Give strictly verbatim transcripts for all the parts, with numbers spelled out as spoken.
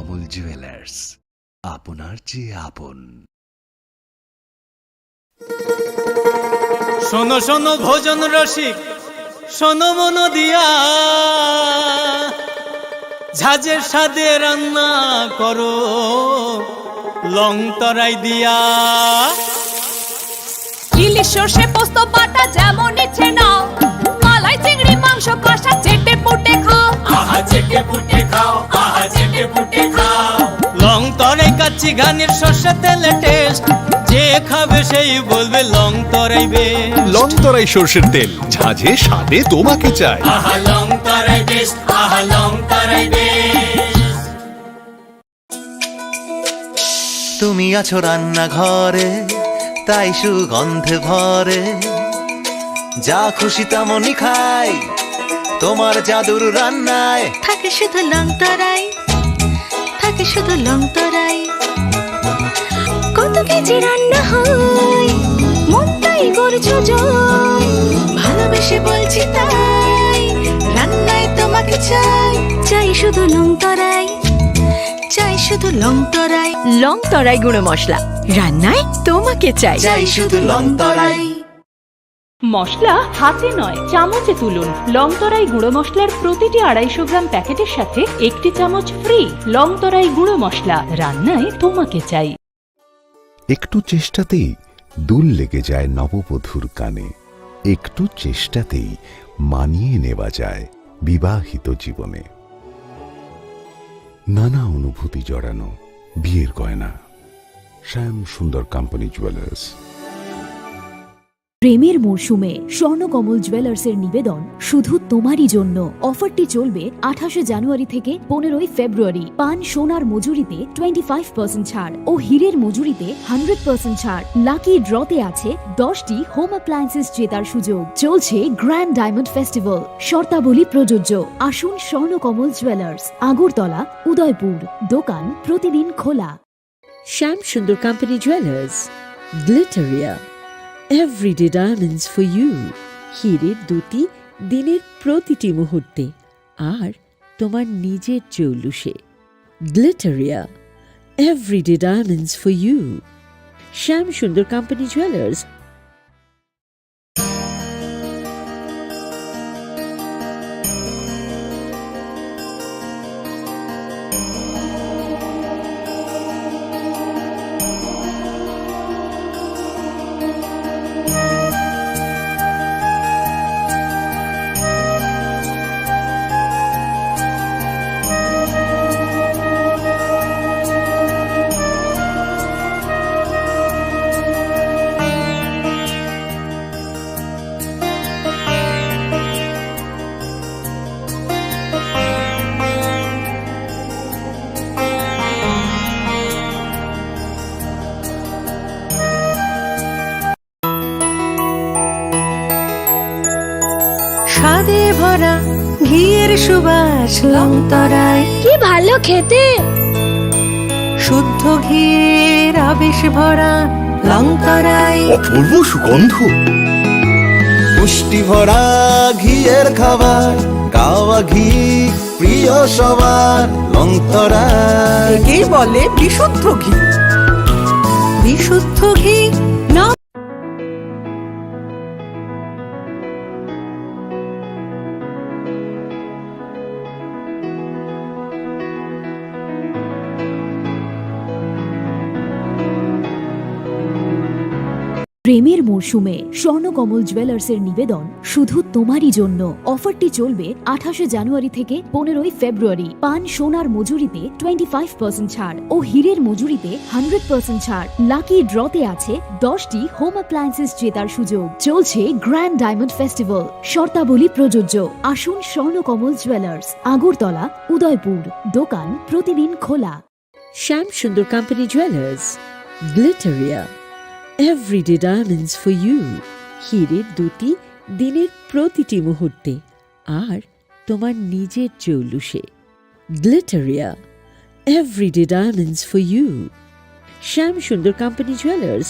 মূল জুয়েলার্স, আপনার যে আপন। শোনো শোনো ভোজন রসিক, শোনো মন দিয়া, ঝাঁঝের স্বাদে রান্না করো লং তরাই দিয়া। ইলিশ সর্ষে পোস্ত বাটা যেমন ইচ্ছে নাও, মালাই চিংড়ি মাংস কষা চেটে পুটে খাও। আহা চেটে পুটে খাও, আহা চেটে পুটে খাও। লং তরাই কাচ্চি ঘানির সর্ষে তেলে টেস্ট, যে খাবে সেই বলবে লং তরাই বেস্ট। লং তরাই সর্ষের তেল, ঝাঁঝে স্বাদে তোমাকে চাই। আহা লং তরাই বেস্ট, আহা লং তরাই বেস্ট। তুমি আছো রান্নাঘরে, তাই সুগন্ধে ভরে। যা খুশি তেমনই খাই, তোমার জাদুর রান্নায়। থাকে শুধু লং তরাই, থাকে শুধু লং তরাই। কত কেজি রান্না হয়, মনটাই করছো জয়। ভালোবেসে বলছি তাই, রান্নায় তোমাকে চাই। চাই শুধু লং তরাই, চাই শুধু লং তরাই। লং তরাই গুঁড়ো মশলা, রান্নায় তোমাকে চাই। চাই শুধু লং তরাই। মশলা হাতে নয়, চামচে তুলুন। লং তরাই গুঁড়ো মশলার প্রতিটি আড়াইশো গ্রাম প্যাকেটের সাথে একটি চামচ ফ্রি। লং তরাই গুঁড়ো মশলা, রান্নায় তোমাকে চাই। একটু চেষ্টাতেই দুল লেগে যায় নববধূর কানে, একটু চেষ্টাতেই মানিয়ে নেওয়া যায় বিবাহিত জীবনে। নানা অনুভূতি জড়ানো বিয়ের গয়না। শ্যাম সুন্দর কোম্পানি জুয়েলার্স। প্রেমের মরশুমে স্বর্ণকমল জুয়েলার্সের নিবেদন শুধু তোমারই জন্য। অফারটি চলবে আঠাশে জানুয়ারি থেকে পনেরোই ফেব্রুয়ারি। পান সোনার মজুরিতে টোয়েন্টি ফাইভ পার্সেন্ট ছাড় ও হীরের মজুরিতে হান্ড্রেড পার্সেন্ট ছাড়। লাকি ড্রতে আছে দশটি হোম অ্যাপ্লায়েন্সেস জেতার সুযোগ। চলছে গ্র্যান্ড ডায়মন্ড ফেস্টিভ্যাল, শর্তাবলী প্রযোজ্য। আসুন স্বর্ণকমল জুয়েলার্স, আগরতলা, উদয়পুর। দোকান প্রতিদিন খোলা। Shyam Sundar Company Jewelers, Glitteria, everyday diamonds for you। হীরের দ্যুতি দিনের প্রতিটি মুহূর্তে, আর তোমার নিজের জৌলুসে। Glitteria, everyday diamonds for you। Shyam Sundar Company Jewelers। স্বাদে ভরা ঘিয়ের সুবাস লং তরাই। কি ভালো খেতে! শুদ্ধ ঘিয়ের আবেশ ভরা লং তরাই। অপূর্ব সুগন্ধ। পুষ্টি ভরা ঘিয়ের খাবার, গাওয়া ঘি প্রিয় সবার লং তরাই। একেই বলে বিশুদ্ধ ঘি। বিশুদ্ধ ঘি না। প্রেমের মরশুমে স্বর্ণকমল জুয়েলার্সের নিবেদন শুধু তোমারই জন্য। অফারটি চলবে আঠাশে জানুয়ারি থেকে পনেরোই ফেব্রুয়ারি। পান সোনার মজুরিতে টোয়েন্টি ফাইভ পার্সেন্ট ছাড় ও হীরের মজুরিতে হান্ড্রেড পার্সেন্ট ছাড়। লাকি ড্রতে আছে দশটি হোম অ্যাপ্লায়েন্সেস জেতার সুযোগ। চলছে গ্র্যান্ড ডায়মন্ড ফেস্টিভ্যাল, শর্তাবলী প্রযোজ্য। আসুন স্বর্ণকমল জুয়েলার্স, আগরতলা, উদয়পুর। দোকান প্রতিদিন খোলা। Shyam Sundar Company Jewelers, Glitteria, everyday diamonds for you। হীরের দ্যুতি দিনের প্রতিটি মুহূর্তে, আর তোমার নিজের জৌলুসে। Glitteria, everyday diamonds for you। Shyam Sundar Company Jewelers।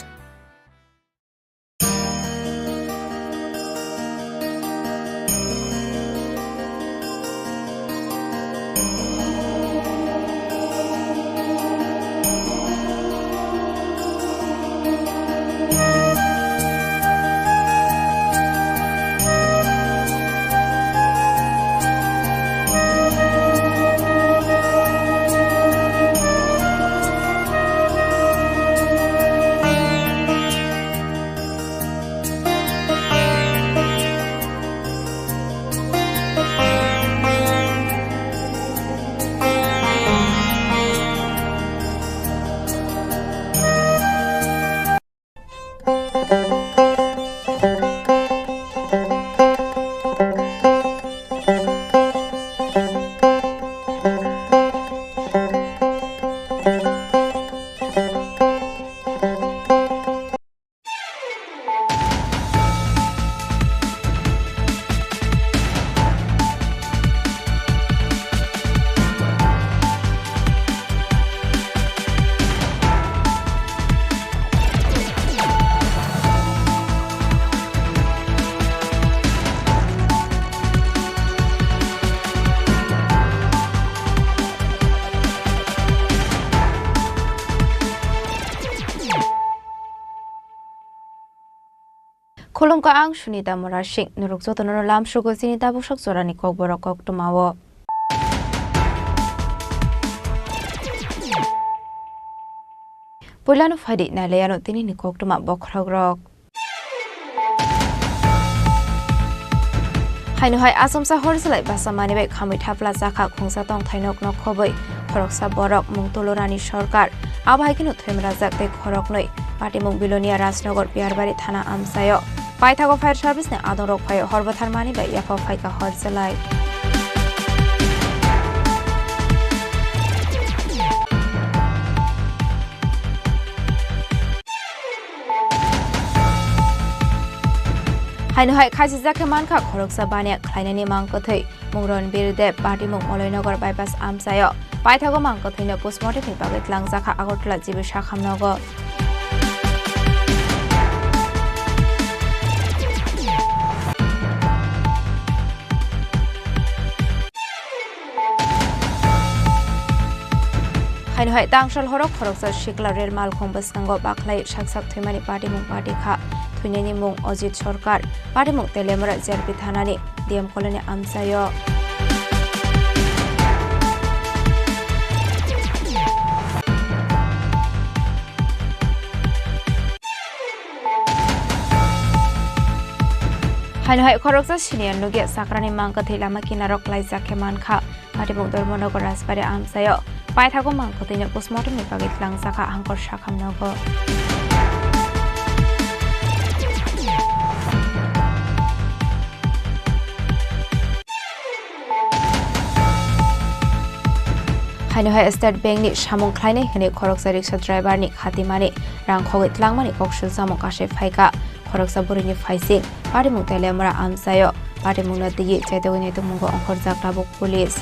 Khulumkha, ang Sunita Murasing, norok jotono lamsugo chini tabuksak jorani kokborok koktwmao. Puilano phaidi nailaiano tinini koktwma bokhorokrok. Haino hai achomsa hor chwlai basa manwi bai khamwi thapla chakha khungsa tongthai nok nok khobwi khoroksa borok mung Tulurani Sarkar. Abo hai kheno thwimrajak tei khoroknwi patimung Bilonia Rajnagar Piyarbari thana amchaio. Paithago fire service ni adongrok phaio hor bwthar manwi bai yaphao phaikha hor chwlai. Haino hai khaisijak khe mankha khoroksa baniya khlainani mang kwthwi mung Ranbir Deb, patimung Moloinagar bypass amchaio. Paithago mang kwthwino postmortem ni bagwi tlangjak kha Agartala G B Sakham nogo. Haino hai tangsal horo khoroksa sikla rel malkhung bwskango bakhlai sak sak thwimani patimung pati kha. Thwinani mung Ajit Sarkar, patimung Teliamura J R P thanani D M colony amchaio. Haino hai khoroksa senior nugya sakrani mang kwthwi lama kinaro klaijak khe mankha. Patimung Dharmanagar Rajbari amchaio. Paithago mang kwthwino postmortem ni bagwi tlangjak kha Hangkor Sakham nogo. Haino hai State Bank ni samung khlainai hwnwi khoroksa riksha driver ni khatimani rang khogwi tlangmani kok sujamung kasai phaikha khoroksa bwrwini phaising. Patimung Teliamura amchaio. Patimungno twiwi chaitogwi naitokmungo ongkhorjak tabuk police.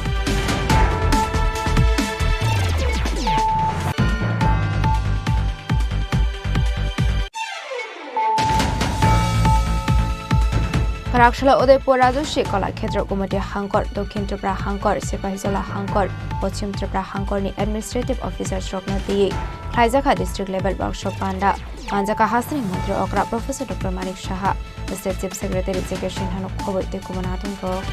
Raksala Udaipur Rajaswi Kala Khetra Gumati Hangkor, Dokhin Tripura Hangkor, Sepahijala Hangkor, Poschim Tripura Hangkorni administrative officers rokno twiwi khlaijakha district level workshop panda. Manjakha hasteni montri okra Professor Doctor Manik Saha, State Chief Secretary J K Sinhano khobwi tei kubun adongrok.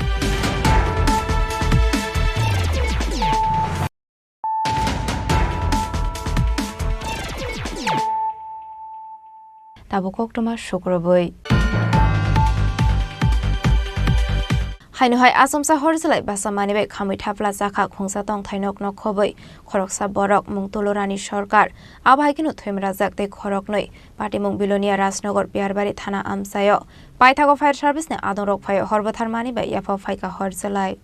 Tabuk koktwma sukrubwi. Haino hai achomsa hor chwlai basa manwi bai khamwi thapla chakha khungsa tongthai nok nok khobwi khoroksa borok mung Tulurani Sarkar. Abo hai kheno thwimrajak tei khoroknwi patimung Bilonia Rajnagar Piyarbari thana amchaio. Paithago fire service ni adongrok phaio hor bwthar manwi bai yaphao phaikha hor chwlai.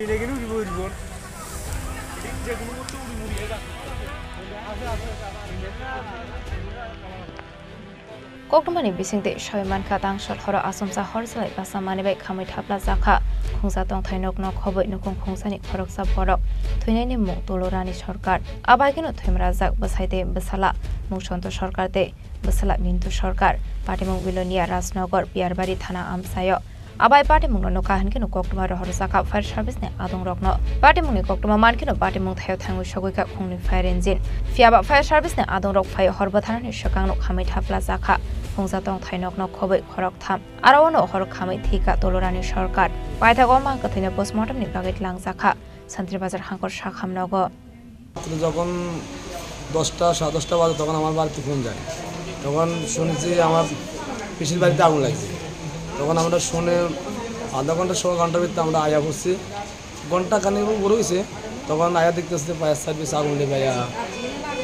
Koktwmani bisingtwi soi mankha, tangsal horo achomsa hor chwlai basa manwi bai khamwi thapla chakha khungsa tongthai nok nok khobwi nukhung khungsani khoroksa borok thwinani mung Tulurani Sarkar. Abo hai kheno thwimrajak bwsai tei bwsala mung Santosh Sarkar tei bwsala Mintu Sarkar, patimung Bilonia Rajnagar Piyarbari thana amchaio. Abai patimungno nukha hwnkheno koktwma rohorjakha fire service ni adongrokno. Patimungni koktwma mankheno patimung thaio thangwi sogwikha khungni fire engine. Phiyaba fire service ni adongrok phaio hor bwtharnani swkangno khamwi thapla jakha. Khungsa tongthai nokno khobwi khoroktham. Aro ono hor khamwi thwikha Tulurani Sarkar. Paithago mang kwthwino postmortem ni bagwi twlangjakha Santri Bazar Hangkor Sakham nogo. রাত্রে যখন দশটা, সাড়ে দশটা বাজে, তখন আমার বাড়িতে ফোন যায়। তখন শুনেছি আমার পিসির বাড়িতে আগুন লাগছে। তখন আমরা শুনে আধা ঘন্টা, সোয়া ঘন্টার ভিতরে আমরা আয়া পড়ছি। ঘন্টা খানেক উপরে হয়েছে, তখন আয়া দেখতেছি যে ফায়ার সার্ভিস আগুন নিভাইয়া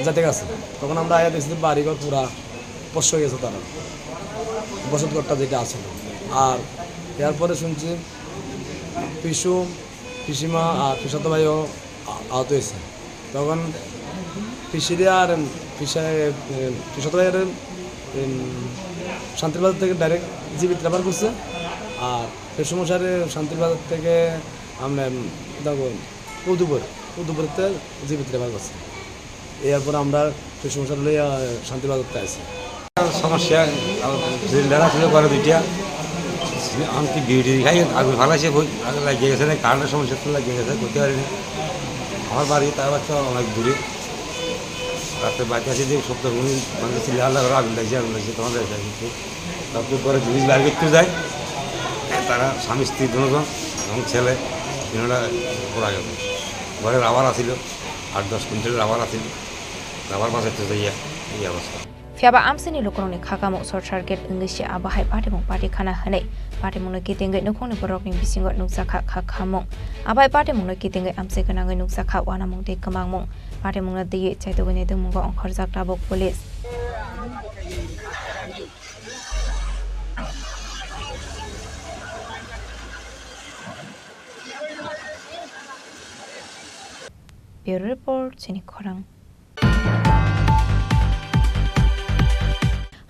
যাইতে গেছে। তখন আমরা আয়া দেখছি যে বাড়িঘর পুরা ভস্ম হয়ে গেছে তারা, বসত ঘরটা যেটা আছিল। আর এরপরে শুনছি পিসু, পিসিমা আর পিসাতো ভাইও আ-, আহত হয়েছে। তখন পিসিরে আর, উম, পিসা-, উম, পিসাতো ভাই আর, উম, শান্তির বাজার থেকে ডাইরেক্ট জিবিত রেফার করছে। আর পিসু মশাইরে শান্তির বাজার থেকে আমরা, উম, দেখো, উদয়পুর, উদয়পুরতে জিবিত রেফার করছে। এরপর আমরা পিসু মশাইরে লইয়া শান্তির বাজারতে আইছি। সমস্যা, আমার সিলিন্ডার আসলে ঘরে দুইটা। আমি কি বিড়ি খাই, আগুন ফালাইছে, ওই আগুন লাগিয়ে গেছে, না কারেন্টের সমস্যা তো লাগিয়ে গেছে, করতে পারিনি। আমার বাড়ি তার বাচ্চা অনেক দূরে। রাতে বাইতে আসি যে সব তো রুমে মানে চিল্লা হাল্লা করা, "আগুন লাগছে, আগুন লাগছে, তোমার লাগছে, আগুন লাগছে।" তারপর ঘরে জিনিস বার করতে যায়, তারা স্বামী স্ত্রী দুজন এবং ছেলে তিনটা পড়া গেল। ঘরে রাবার আছিল, আট দশ কুইন্টাল রাবার আছিল, রাবার বাঁচাইতে যাইয়া এই অবস্থা। Phiya ba amchaini lukurokni kha kamung short circuit wngwi se abo hai patimung pati khana hwnwi patimungno kitingwi nukhungni borokni bisingo nukjakha kha khamung. Abo hai patimungno kitingwi amchai gwnangwi nukjakha uanamung tei kwmangmung. Patimungno twiwi chaitugwi naitukmungo ongkhorjak tabuk police. Bureau Report, Chini Khorang.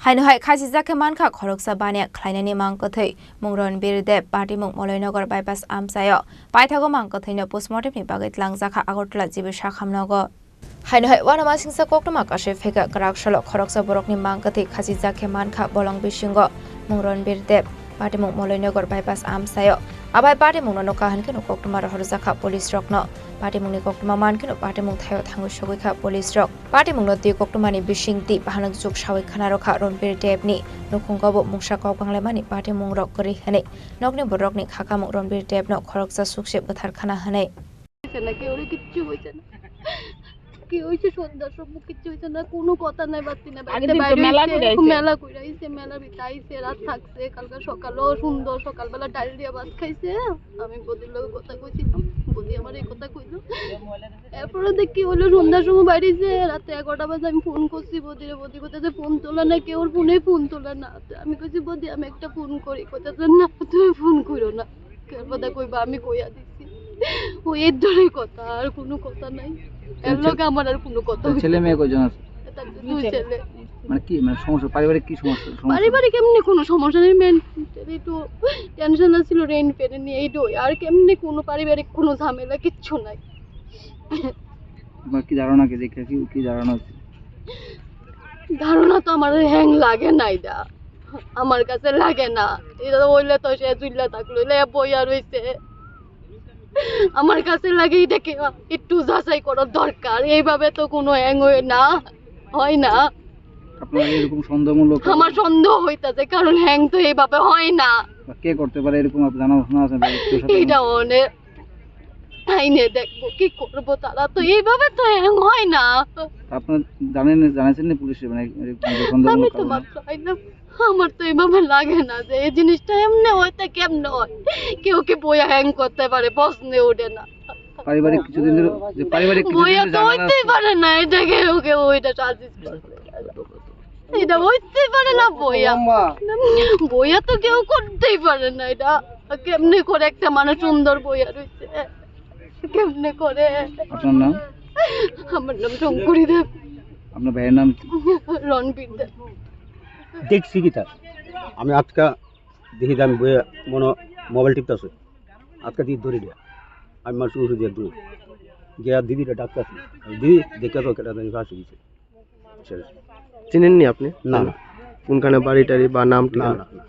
Haino hai khasijak khe mankha khoroksa baniya khlainani mang kwthwi mung Ranbir Deb, patimung Moloinagar bypass amchaio. Paithago mang kwthwino postmortemni bagwi tlangjakha Agartala G B Sakham nogo. Haino hai uanamasingcha koktwma kasui phaikha kwrak salo khoroksa borokni mang kwthwi khasijak khe mankha bolong bisingo mung Ranbir Deb, patimung Moloinagar bypass amchaio. Abai patimungno nokha hwnkhe koktwma rohorjakha police rokno. Patimungni koktwma mankheno patimung thaio thangwi sogwikha police rok. Patimungno twi koktwmani bisingtwi bahanok juk sawi khna rwkha Ranbir Debni nukhungo bo mungsa kok banglaimani patimung rok kwrwi hwnwi nokni borokni kha kamung Ranbir Debno khoroksa suksep bwthar khna hwnwi. হয়েছে না, কেউরে কিচ্ছু হয়েছে না। কি হয়েছে সন্ধ্যার সময় কিচ্ছু হয়েছে না, কোনো কথা নাই, বার্তি নাই। আগের বাড়িতে দিন তো বাইরে মেলা হইছে, ঘুরে আইছে। মেলা ঘুরে আইছে, মেলা ভিতরে আইছে, রাত থাকছে, কালকে সকালও সুন্দর, সকালবেলা ডাল দিয়া ভাত খাইছে। আমি বৌদির লগে কথা কইছিলাম, বৌদি আমার এই কথা কইলো। এরপরে দেখি হলো সন্ধ্যার সময় বাইরে যে রাতে এগারোটা বাজে আমি ফোন করছি বৌদিরে, বৌদি কোথায় ফোন তোলে না, কেউর ফোনে ফোন তোলে না। তো আমি কইছি, "বৌদি, আমি একটা ফোন করি।" কোথায় না, তুমি ফোন করো না। কেন কথা কইবা, আমি কইয়া দিছি। ও এর ধরে কথা, আর কোনো কথা নাই। এর তো ছে-, লগে আমার আর কোনো কথা তো হইছে ছেলে না। মেয়ে কয়জন আছে? তার তো দুই ছেলে। মানে কি, মানে সমস্যা, পারিবারিক কি সমস্যা, সমস্যা? পারিবারিক এমনি কোনো সমস্যা নেই, মেন্টালি একটু টেনশন আছিল, রেন্ট পেতে নিয়ে এই দুই, আর এমনি কোনো পারিবারিক কোনো ঝামেলা কিচ্ছু নাই। তোমার কি ধারণা, কি দেখে কি, কি ধারণা হচ্ছে? ধারণা তো আমার হ্যাং লাগে না এটা, আমার কাছে লাগে না। এটা হইলে তো সে জুইল্লা থাকলো, লে বইয়া রইছে। আমার কাছে লাগে এটা কি একটু যাচাই করার দরকার। এইভাবে তো কোনো হ্যাং হয় না, হয় না। আপনার এরকম সন্দেহমূলক আমার সন্দেহ হইতাছে, কারণ হ্যাং তো এইভাবে হয় না। বা কে করতে পারে এরকম, আপনার জানা শোনা আছে বা কেউ সাথে এটা অনেক আইনে দেখবো কি করবো, তারা তো এইভাবে তো হ্যাং হয় না। আপনার জানেন, জানাইছেন না পুলিশে, মানে এরকম যে সন্দেহমূলক আমি তো কারণে? মাত্র আইলাম, আমার তো এইভাবে লাগে না যে এই জিনিসটা এমনি হয় তা কেমনে হয়, কেউ কি বইয়া হ্যাং করতে পারে, প্রশ্নে ওঠে না। পারিবারিক কিছুদিন ধরে, যে পারিবারিক কিছুদিন বইয়া ধরে তো ঝামেলা হইতেই আছে। পারে না, এটা কেউ কেউ ওইটা সাজিস করে। এটা হইতেই পারে না বইয়া। বইয়া তো কেউ করতেই পারে না এটা। কেমনে করে একটা মানুষ সুন্দর বইয়া রয়েছে? কেমনে করে? আপনার নাম? আমার নাম শঙ্করী দেব। আপনার ভাইয়ের নাম কি? রণবীর দেব। দেখছি কি তার? আমি আজকা দেখি যে আমি বইয়ে মনে মোবাইল টিপতেছে। আজকা দিয়ে ধরে দেয়া। আমি মার শুরু দিয়ে দূর। গিয়া দিদিটা ডাকতেছি। দিদি, দেখে তো কেটা জানি ফাঁসি গেছে। শেষ। চিনেননি আপনি? না, না। কোনখানে বাড়ি টাড়ি বা নাম না, ঠিকানা? না, না।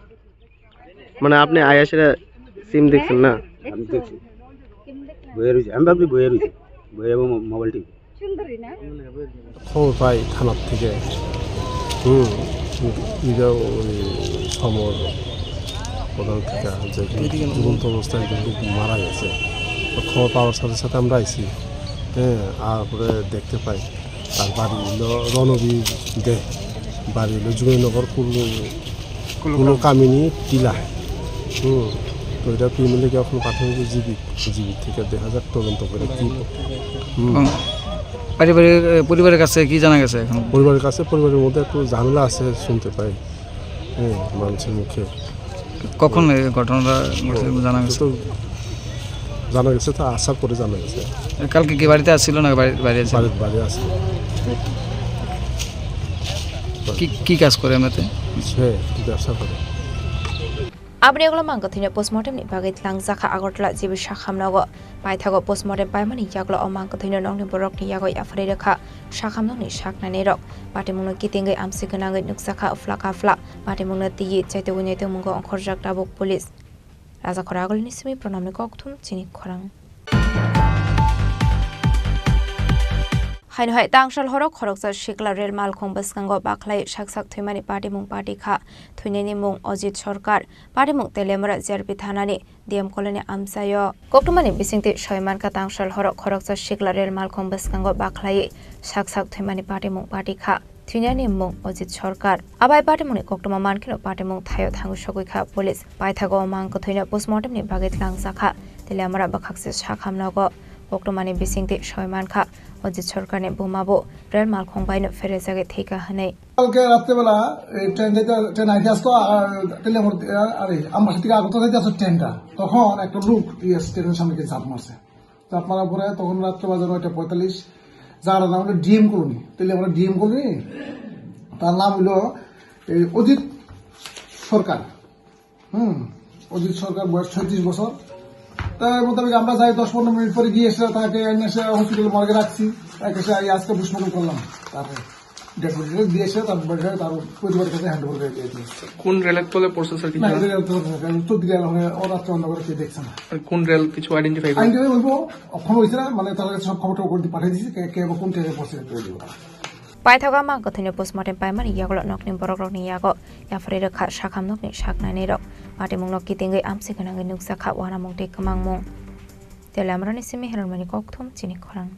মানে আপনি আয়া সেটা সিম দেখছেন না? আমি দেখছি। বইয়ে রয়েছে। আমি ভাবছি বইয়ে রয়েছে। বইয়ে এবং মো-, মোবাইল টিপি। খবর পাই থানার থেকে। হুম। ইরা ওই সমর প্রধান থেকে যে ঝুলন্ত অবস্থায় একজন লোক মারা গেছে। তো খবর পাওয়ার সাথে সাথে আমরা আইছি। হ্যাঁ, আর পরে দেখতে পাই। তার বাড়ি হইল রণবীর দে, বাড়ি হইল জুগেনগর কুলু, কুলু কুলু কামিনী টিলা। হুম, তো এটা ফ্যামিলিকে এখন প্রাথমিক জিবি, জিবি থেকে দেখা যাক তদন্ত করে কি। হুম। হুম। পারিবারিক, এ, পরিবারের কাছে কি জানা গেছে এখন? পরিবারের কাছে, পরিবারের মধ্যে একটু ঝামেলা আছে শুনতে পাই। হ্যাঁ, মানুষের মুখে। কখন এই ঘটনাটা ঘটেছে জানা গেছে? তো জানা গেছে, তো আসার পরে জানা গেছে। কালকে কি বাড়িতে আসছিল না বাইরে, বাইরে আছে? বাড়ি, বাড়ি আছে। কি, কি কাজ করে এমনিতে? সে ব্যবসা করে। Aboni ulo mang kwthwino postmortemni bagwi tlangjakha Agartala G B Sakham nogo. Paithago postmortem paimani yagulo o mang kwthwino nokni borokni yago yapharwi rwkha Sakham nokni saknani rok. Patimungno kitingwi amsi gwnangwi nukjakha phlaka phla. Patimungno twiwi chaitugwi naitukmungo ongkhorjak tabuk police. Rajakhor Agulini simi Pranamni kokthum chini khorang. Haino hai tangsal horo khoroksa sikla rel malkhung bwskango bakhlai sak sak thwimani patimung pati kha. Thwinani mung Ojit Sarkar, patimung Teliamura J R P thanani D M colony amchaio. Koktwmani bisingtwi soi mankha tangsal horo khoroksa sikla rel malkhung bwskango bakhlai sak sak thwimani patimung pati kha. Thwinani mung Ojit Sarkar. Abai patimungni koktwma mankheno patimung thaio thangwi sogwi kha police. Paithago o mang kwthwino postmortemni bagwi tlangjak kha. Teliamura bwkhakse sakham nogo. Koktwmani bisingtwi soi mankha Ojit Sarkarni buma bo rel malkhung baino pherejagwi thwikha hwnwi. কালকে রাত্রেবেলা এই ট্রেন যাইতে, ট্রেন আইতে আসতো, আর টেলিয়ামুর, আরে, আমবাসা থেকে আগরতলা যাইতে আসতো ট্রেনটা। তখন একটা লোক ইয়ে ট্রেনের সামনে গিয়ে ঝাঁপ মারছে। ঝাঁপ মারার পরে তখন রাত্রে বাজে নয়টা পঁয়তাল্লিশ। যার নাম হলো ডিএম কলোনি, টেলিয়ামুর ডিএম কলোনি। তার নাম হলো এই অজিত সরকার। হুম, অজিত সরকার, বয়স ছয়ত্রিশ বছর। তার মোতাবেক আমরা যাই, দশ পনেরো মিনিট পরে গিয়ে এসে তাকে এনে এসে হসপিটাল মর্গে রাখছি। তাকে এসে এই আজকে পোস্টমর্টম করলাম। তারপরে ডেড বডিটা দিয়ে এসে তার বাড়িতে তার পরিবারের কাছে হ্যান্ড ওভার করে দিয়ে দিয়েছি। কোন রেলের তলে পড়ছে স্যার, কিছু না, জানেন? রেলের তলে পড়ছে, উত্তর দিকে এলাম, ওরা রাত্রে অন্ধকারে কেউ দেখছে না। আর কোন রেল কিছু আইডেন্টিফাই করে? আইডেন্টিফাই বলবো, অক্ষম হয়েছে না, মানে তার কাছে সব খবর টবর করে পাঠিয়ে দিয়েছি, কে, কে এবং কোন ট্রেনে পড়ছে, পেয়ে দেবো তারা। Paithago mang kwthwino postmortem paimani yagulo nokni borokrokni yago yapharwi rwkha sakham nokni saknainirok. Patimungno kitingwi amsi gwnangwi nukjakha uanamung tei kwmangmung. Teliamurani simi Hermani kokthum chini khorang.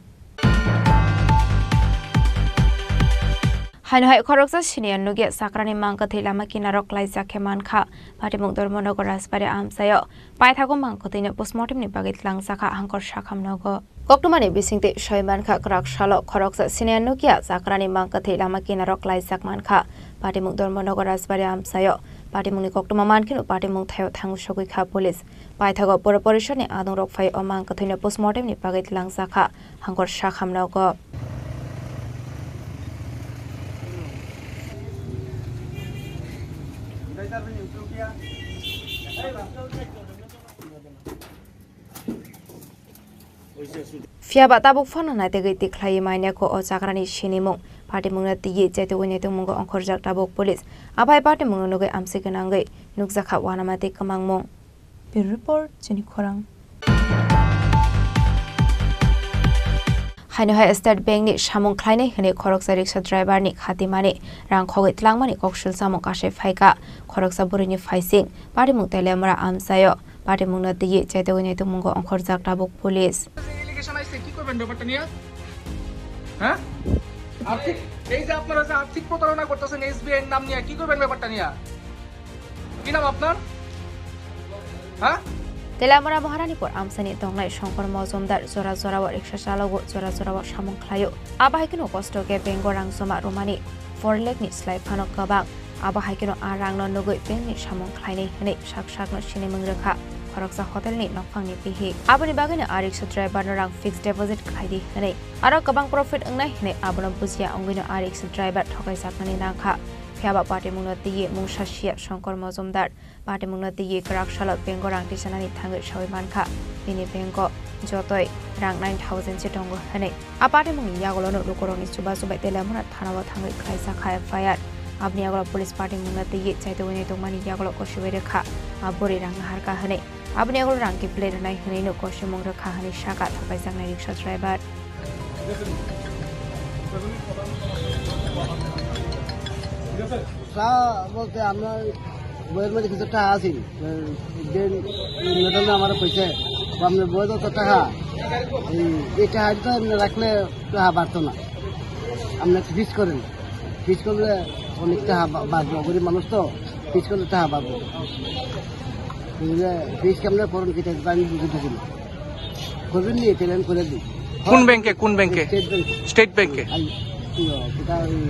Haino hai khoroksa senior nukya chakrani mang kwthwi lama kinaro klaijak khe mankha. Patimung Dharmanagar Rajbari amchaio. Paithago mang kwthwino postmortemni bagwi tlangjakha hangkor sakham nogo. Koktwmani bisingtwi soi mankha kwrak salo khoroksa senior nukya chakrani mang kwthwi lama kinaro klaijak mankha. Patimung Dharmanagar Rajbari amchaio. Patimungni koktwma mankheno patimung thaio thangwi sogwi kha police. Paithago pura porishodni adongrok phai o mang kwthwino postmortemni bagwi tlangjakha hangkor sakham nogo. Phiya ba tabuk phano naitegwi tikhlaiwi manya kho o chakrani sinimung. Patimungno twiwi chaitugwi naitungmungo ongkhorjak tabuk police. Aphai patimungno nugwi amsi gwnangwi nukjakha uanama tei kwmangmung. Bureau Report, chini khorang. Haino hai State Bank ni samung khlainai hwnwi khoroksa rickshaw driver ni khatimani rang khogwi tlangmani koksul samung kasai phaikha. Khoroksa bwrwini phaising patimung Teliamura amchaio. Patimungno twiwi chaitugwi naitungmungo ongkhorjak tabuk police. Allegation আইছে, কি করবেন ব্যাপারটা নিয়ে? হ্যাঁ? আর্থিক, এই যে আপনারা যে আর্থিক প্রতারণা করতেছেন এসবিআই এর নাম নিয়ে, কি করবেন ব্যাপারটা নিয়ে? কি নাম আপনার? হ্যাঁ? Teliamura Maharanipur amsani tongnai Shankar Mojumdar jora jorao rickshaw chalogo, jora jorao samung khlaio. Abo hai kheno kosto khe bank o rang joma rwmani four lakh ni slai phano kwbang. Abo hai kheno a rangno nugwi bank ni samung khlainai hwnwi sak sakno sinimung rwkha khoroksa hotel ni nokphang ni bihik. Aboni bagwino a rickshaw driver no rang fixed deposit khlai di hwnwi, aro kwbang profit wngnai hwnwi abono bujiya wngwino a rickshaw driver thokaijaknani nangkha. Phiya ba patimungno twiwi mungsa siya Shankar Mojumdar. Patimungno twiwi kwrak salo bank o rang tisanani thangwi sawi mankha. Bini bank o jotoi rang nine thousand se tongo hwnwi. A patimungni yagulono lukurokni chubachu bai Teliamura thanao thangwi khlaijak kha F I R. Aboni yagulo police patimungno twiwi chaitugwi naitungmani yagulo kosibai rwkha. A bwrwi rang naharkha hwnwi. Aboni yagulo rang kiphilwi rwnai hwnwino kosimung rwkha hwnwi sakha thokaijaknai rickshaw driver. তা বলতে আমরা বইয়ের মধ্যে কিছু টাকা আছে, যে ম্যাডামে আমার কইছে, "ও, আপনার বইয়ে যত টাকা, এই, এই টাকা তো এমনি রাখলে টাকা বাড়তো না, আপনি একটা ফিস করেন, ফিস করলে অনেক টাকা বা-, বাঁচবো, গরিব মানুষ তো, ফিস করলে টাকা বাঁচবো।" বুঝলে, ফিস কেমনে করেন, কি টাকা আমি বুঝে থাকি না। করবেন নি? তাহলে আমি করে দিই। কোন ব্যাংকে, কোন ব্যাংকে? State bank. স্টেট ব্যাংকে? আই, কি ও, সেটা ওই,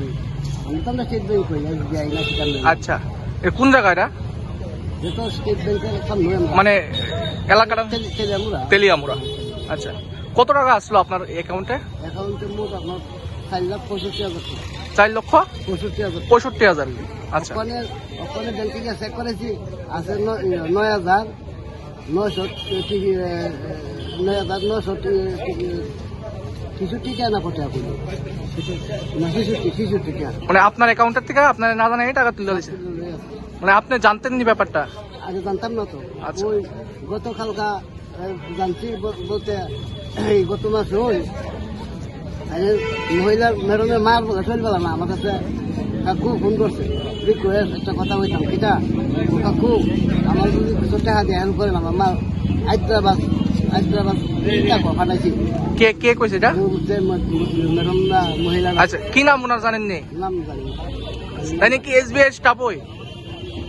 আমি তো আমরা স্টেট ব্যাংক করি, এসবিআই না, সেটা নেই। আচ্ছা, এ কোন জায়গা এটা? এটা স্টেট ব্যাংকের সামনে আমরা। মানে এলাকাটা? তেলি-, তেলিয়ামুড়া। তেলিয়ামুড়া। আচ্ছা, কত টাকা আসলো আপনার অ্যাকাউন্টে? অ্যাকাউন্টে মোট আপনার চার লাখ পঁয়ষট্টি হাজার টাকা। চার লক্ষ? পঁয়ষট্টি হাজার। পঁয়ষট্টি হাজার। আচ্ছা। ওখানে, ওখানে ব্যাংকে গিয়ে চেক করেছি, আছে ন-, নয় হাজার। নয়শো টি-, এ, নয় হাজার নয়শো টি-, টি-, ছেষট্টি টাকা না কত এখন? না, ছেষট্টি, ছেষট্টি টাকা। মানে আপনার অ্যাকাউন্টের থেকে আপনার না জানাই টাকা তুলে দিছে? মানে আপনি জানতেন নি ব্যাপারটা? আগে জানতাম না তো। আচ্ছা। ওই গতকালকা, এ, জানছি ব-, বলতে এই গত মাসে ওই আরে, মহিলা ম্যাডামের মার বলে চলবে না, আমার কাছে কাকু ফোন করছে, রিকোয়েস্ট একটা কথা বলতাম, কিতা? ও কাকু, আমার যদি কিছু টাকা দিয়ে হেল্প করেন, আমার মা হায়দ্রাবাদ, হায়দ্রাবাদ চিন্তা করে পাঠাইছি। কে, কে কইছে এটা? ও যে ম-, ম-, ম্যাডাম না, মহিলা না। আচ্ছা, কি নাম ওনার জানেননি? নাম জানি না। তাই নাকি এসবিআই স্টাফ ওই?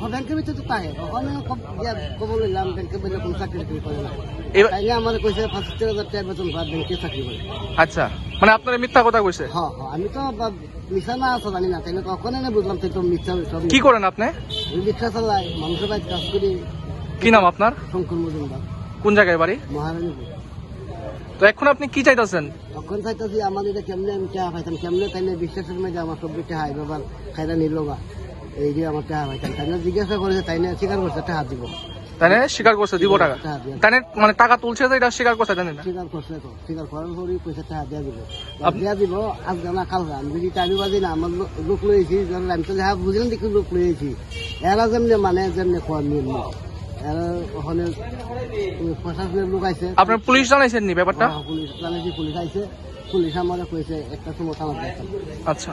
ও ব্যাংকের ভিতরে তো থাকে, ওখানে খব-, ইয়া, খবর নিলাম, ব্যাংকে বললে কোনো চাকরি টাকরি করে না। এবার তাই না, আমার কইছে পঁচাত্তর হাজার টাকা বেতন পায়, ব্যাংকে চাকরি করে। আচ্ছা, মানে আপনারা মিথ্যা কথা কইছে? হ্যাঁ, হ্যাঁ, আমি তো বা-, মিছা না আছে জানি না, তাই না, ওখানে না বুঝলাম, তাই তো মিথ্যা, সব কি মিথ্যা। করেন আপনি? আমি রিক্সা চালাই, মানুষের বাড়িতে কাজ করি। কি নাম আপনার? শঙ্কর মজুমদার। কোন জায়গায় বাড়ি? মহারানীপুর। তো এখন আপনি কি চাইতেছেন? তখন চাইতেছি আমার এটা কেমনে আমি টাকা পাইতাম, কেমনে তাইলে বিশ্বাসের মধ্যে আমার সব টাকা আইবে, আবার খাইরা নিল বা। এই যে আমার টাকা পাইতাম, তাই না জিজ্ঞাসা করেছে, তাই না স্বীকার করছে টাকা দিব। তাই না স্বীকার করছে দিব টাকা? টাকা দিব। তাই না মানে টাকা তুলছে তো এটা স্বীকার করছে, জানেন না? স্বীকার করছে তো, স্বীকার করার পরই কইছে টাকা দিয়ে দিব। আপ- দিয়ে দিব, আজ জানা কাল হয়। আমি যদি টাইমে বাজি না, আমার লো-, লোক লয়েছি, যারা আমি তো যা বুঝলাম দেখি লোক লয়েছি। এরা যেমনি মানে যেমনি কয় মিল মিল। এরা ওখানে, উম, প্রশাসনের লোক আইছে। আপনার পুলিশ জানাইছেন নি ব্যাপারটা? হ্যাঁ, পুলিশ জানাইছি, পুলিশ আইছে। Police amare koise ekta somoy tama dekha. Acha.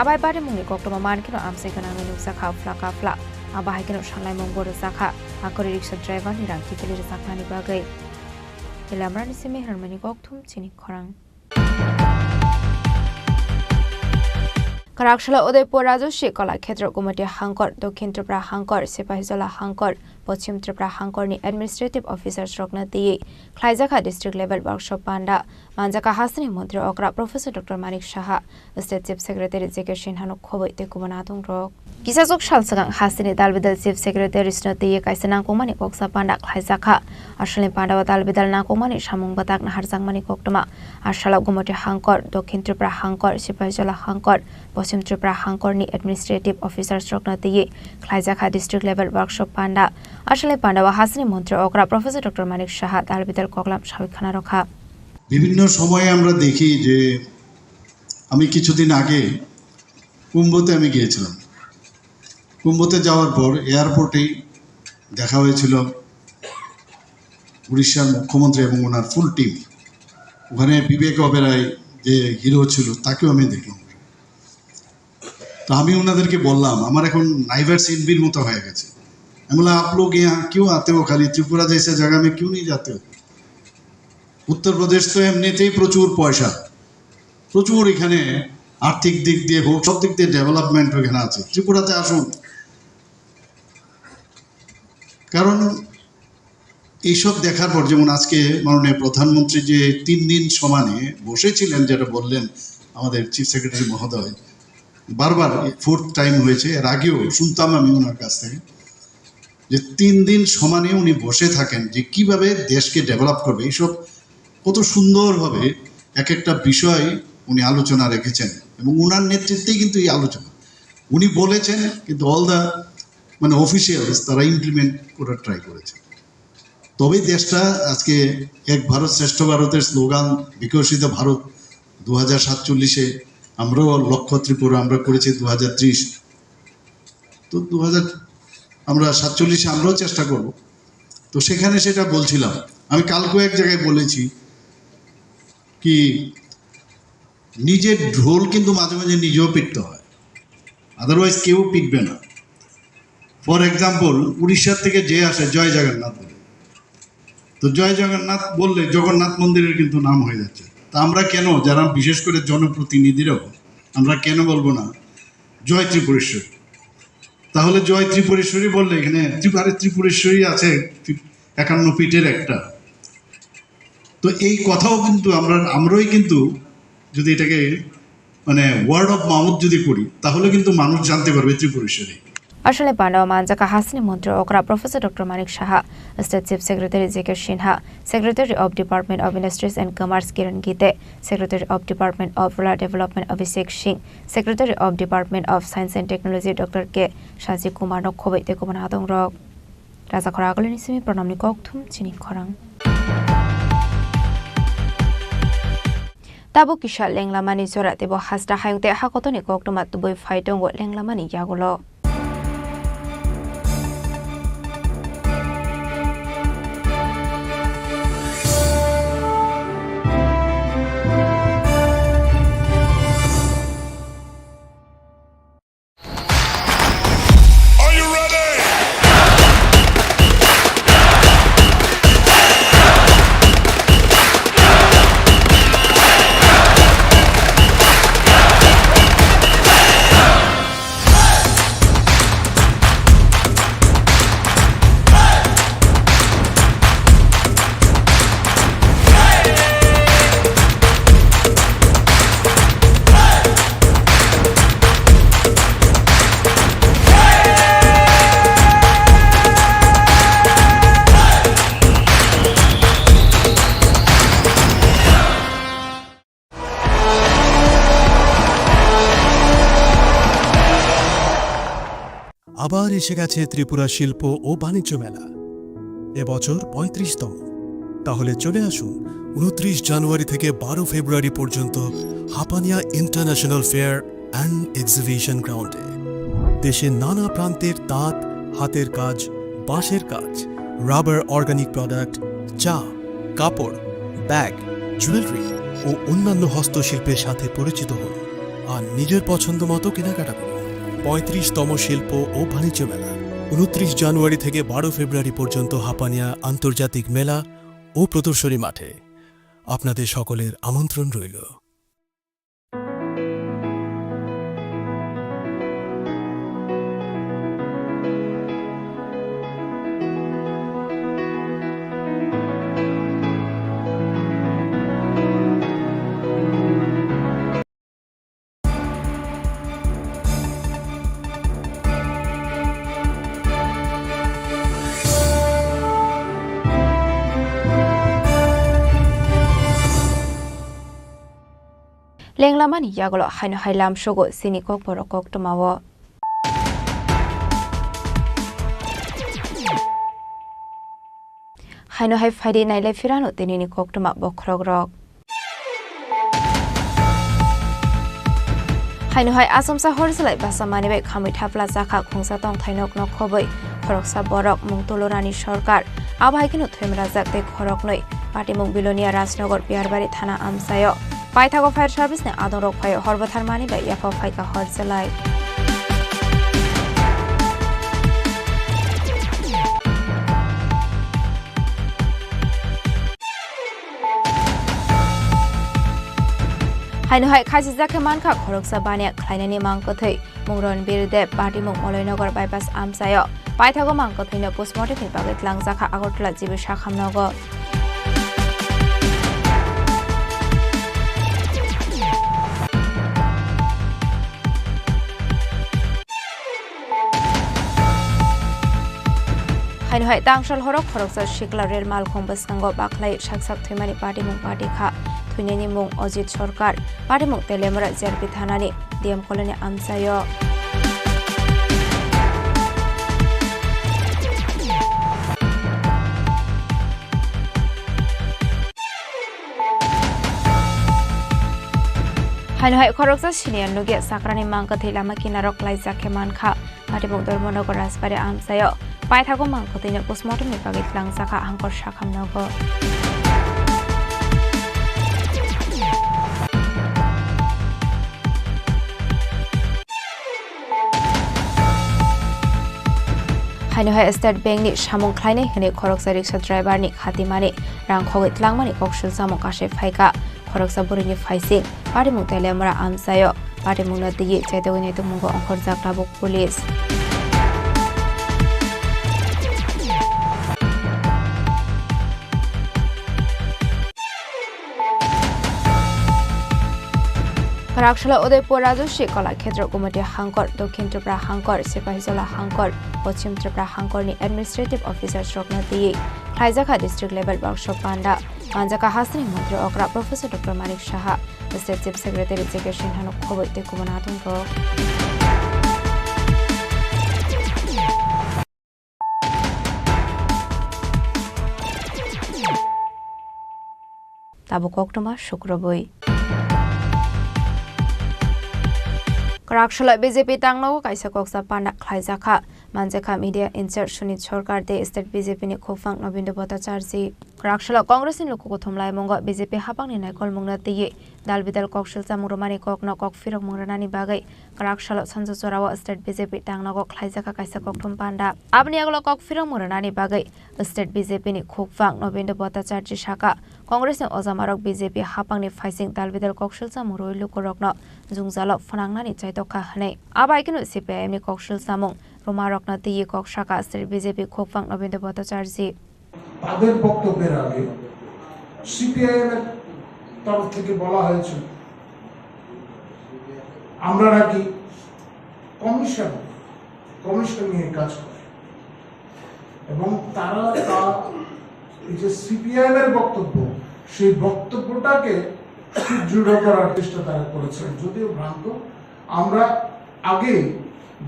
Abai barimungni koktwma mankhe no amchai gwnangwi nukjakha phla ka phla. Abo hai kheno sanlaimung bo rwjakha. Akhori rickshaw driver ni rang kiphilwi rwjaknani bagwi. Ilamrani simi hwnmani kokthum chini khorang. Kwraksalo Udaipur Rajaswi Kala Khetra Gumati Hangkor, Dokhin Tripura Hangkor, Sipahijola Hangkor, Poschim Tripura Hangkorni administrative officers rokno twiwi khlaijakha district level workshop panda. Manjakha hasteni montri okra Professor Doctor Manik Saha, State Chief Secretary J K Sinha no khobwi tei kubun adongrok. Kisachuk sal swkang hasteni dalbidal Chief Secretary sino twiwi kaisa nangkukmani koksa panda khlaijakha. Asalni pandao dalbidal nangkukmani samung bwtak naharjakmani koktwma. Asalo Gumoti Hangkor, Dokhin Tripura Hangkor, Sipahijola Hangkor, Poschim Tripura Hangkorni administrative officers rokno twiwi khlaijakha district level workshop panda. Asalni pandao hasteni montri okra Professor Doctor Manik Saha dalbidal koklam sawi khana rokha. বিভিন্ন সময়ে আমরা দেখি যে, আমি কিছুদিন আগে কুম্ভতে আমি গিয়েছিলাম। কুম্ভতে যাওয়ার পর এয়ারপোর্টেই দেখা হয়েছিল উড়িষ্যার মুখ্যমন্ত্রী এবং ওনার ফুল টিম। ওখানে বিবেক ওবেরয় যে হিরো ছিল, তাকেও আমি দেখলাম। তো আমি ওনাদেরকে বললাম, আমার এখন নাইভার্স এনভির মতো হয়ে গেছে। আমি বললাম, "आप लोग यहाँ क्यों आते हो? खाली त्रिपुरा जैसे जगह में क्यों नहीं जाते हो?" উত্তর প্রদেশ তো এমনিতেই প্রচুর পয়সা, প্রচুর এখানে আর্থিক দিক দিয়ে হোক, সব দিক দিয়ে ডেভেলপমেন্ট ওখানে আছে। ত্রিপুরাতে আসুন, কারণ এইসব দেখার পর, যেমন আজকে মাননীয় প্রধানমন্ত্রী যে তিন দিন সমানে বসেছিলেন, যেটা বললেন আমাদের চিফ সেক্রেটারি মহোদয়, বারবার ফোর্থ টাইম হয়েছে, এর আগেও শুনতাম আমি ওনার কাছ থেকে, যে তিন দিন সমানে উনি বসে থাকেন, যে কিভাবে দেশকে ডেভেলপ করবে, এইসব কত সুন্দরভাবে এক একটা বিষয় উনি আলোচনা রেখেছেন এবং ওনার নেতৃত্বেই কিন্তু এই আলোচনা। উনি বলেছেন, কিন্তু অল দ্য, মানে, অফিসিয়ালস তারা ইমপ্লিমেন্ট করার ট্রাই করেছে। তবেই দেশটা আজকে এক ভারত শ্রেষ্ঠ ভারতের স্লোগান, বিকশিত ভারত দু হাজার সাতচল্লিশে, আমরাও লক্ষ্য ত্রিপুরা আমরা করেছি দু হাজার ত্রিশ। তো দু হাজার, আমরা সাতচল্লিশে আমরাও চেষ্টা করব। তো সেখানে সেটা বলছিলাম, আমি কালকেও এক জায়গায় বলেছি কি, নিজের ঢোল কিন্তু মাঝে মাঝে নিজেও পিটতে হয়, আদারওয়াইজ কেউ পিটবে না। ফর এক্সাম্পল, উড়িষ্যার থেকে যে আসে জয় জগন্নাথ বলে, তো জয় জগন্নাথ বললে জগন্নাথ মন্দিরের কিন্তু নাম হয়ে যাচ্ছে। তা আমরা কেন, যারা বিশেষ করে জনপ্রতিনিধিরাও, আমরা কেন বলবো না জয় ত্রিপুরেশ্বরী? তাহলে জয় ত্রিপুরেশ্বরী বললে এখানে ত্রিপুরা, ত্রিপুরেশ্বরী আছে একান্ন পীঠের একটা। তো এই কথাও কিন্তু আমরা, আমরাই কিন্তু যদি এটাকে মানে ওয়ার্ড অফ মাউথ যদি করি, তাহলে কিন্তু মানুষ জানতে পারবে Tripureshwari. Asalni pandao manjaka hasteni montri okra Professor Doctor Manik Saha, State Chief Secretary J K Sinha, Secretary of Department of Industries and Commerce Kiran Gite, Secretary of Department of Rural Development Abhishek Singh, Secretary of Department of Science and Technology Doctor K Shaji Kumar no khobwi tei kubun adongrok. Rajakhora agulini simi pranamni kokthum chini khorang. Tabuk kisa lenglamani jora teibo hasta hayung tei hakotoni koktwma tubui phai tongo lenglamani yagulo. আবার এসে গেছে ত্রিপুরা শিল্প ও বাণিজ্য মেলা, এবছর পঁয়ত্রিশতম। তাহলে চলে আসুন উনত্রিশ জানুয়ারি থেকে বারো ফেব্রুয়ারি পর্যন্ত Hapania international fair and exhibition গ্রাউন্ডে। দেশের নানা প্রান্তের তাঁত, হাতের কাজ, বাঁশের কাজ, রাবার, অর্গানিক প্রোডাক্ট, চা, কাপড়, ব্যাগ, জুয়েলারি ও অন্যান্য হস্তশিল্পের সাথে পরিচিত হন আর নিজের পছন্দ মতো কেনাকাটা করুন। পঁয়ত্রিশতম শিল্প ও বাণিজ্য মেলা, উনত্রিশ জানুয়ারি থেকে বারো ফেব্রুয়ারি পর্যন্ত হাপানিয়া আন্তর্জাতিক মেলা ও প্রদর্শনী মাঠে। আপনাদের সকলের আমন্ত্রণ রইল। Lenglamani yagulo haino hai lamsogo chini kokborok koktwmao. Haino hai phaidi nailai phirano tinini koktwma bokhorokrok. Haino hai achomsa hor chwlai basa manwi bai khamwi thapla chakha khungsa tongthai nok nok khobwi khoroksa borok mung Tulurani Sarkar. Abo hai kheno thwimrajak tei khoroknwi patimung Bilonia Rajnagar Piyarbari thana amchaio. Paithago fire service ni adongrok phai hor bwtharmani bai yapha phaikha hor chwlai. Haino hai khasijak khe mankha khoroksa baniya khlainani mang kwthwi mung Ranbir Deb, patimung Molainagar bypass amchaio. Paithago mang kwthwino postmortem ni bagwi twlangjakha Agartala G B Sakham nogo. Haino hai tangsal horo khoroksa sikla rel malkhung bwskango bakhlai sak sak thwimani patimung patikha. Thwinani mung Ajit Sarkar, patimung Teliamura G R P thanani D M colony amchaio. Haino hai khoroksa siniya nugya sakrani mang kwthwi lama kinaro klaijak khe mankha. Patimung Dharmanagar Rajbari amchaio. Paithago mang kwthwino postmortem ni bagwi twlangjakha Hangkor Sakham nogo. Haino hai State Bank ni samung khlainai hwnwi khoroksa rickshaw driver ni khatimani rang khogwi twlangmani koksil chamung kasai phaikha. Khoroksa bwrwini phaising patimung Teliamura amchaio. Patimungno twiwi chaitogwi naitukmungo ongkhorjak tabuk police. Kwraksalo Udaipur Rajaswi Kalakhetro Gumati Hangkor, Dokhin Tripura Hangkor, Sipahijola Hangkor, Poschim Tripura Hangkorni administrative officers rokno twiwi khlaijakha district level workshop panda. Manjakha hasteni montri okra Professor Doctor Manik Saha, State Chief Secretary J K Sinha no khobwi tei kubun adongrok. Tabuk koktwma sukrubwi. Kwraksalo B J P tangnago kaisa koksa panda khlaijakha. Manjakha media in-charge Sunit Sarkar tei state B J P ni khupang Nobindra Bhattacharjee. Kwraksalo Congress ni luku kuthum laimungo B J P haphangni naikolmungno twiwi dal bidal koksil chamung rwmani kokno kok phirokmung rwnani bagwi kwraksalo Sanjojorao state B J P tangnago khlaijakha kaisa kokthum panda. Aboni yagulo kok phirokmung rwnani bagwi state B J P ni khupang Nobindra Bhattacharjee sakha, Congress ni ojamarok B J P haphangni phaising dal bidal koksil chamung rwui lukurokno jwngjalo phwnangnani chaitokha hwnwi. Abai kheno C P I M ni koksil chamung rwmarokno twiwi kok sakha state B J P khupang Nobindra Bhattacharjee. তাদের বক্তব্যের আগে সিপিআইএম এর তরফ থেকে বলা হয়েছিল, আমরা নাকি কমিশন, কমিশন নিয়ে কাজ করি, এবং তারা তা, এই যে সিপিআইএম এর বক্তব্য, সেই বক্তব্যটাকে সুদৃঢ় করার চেষ্টা তারা করেছেন, যদিও ভ্রান্ত। আমরা আগে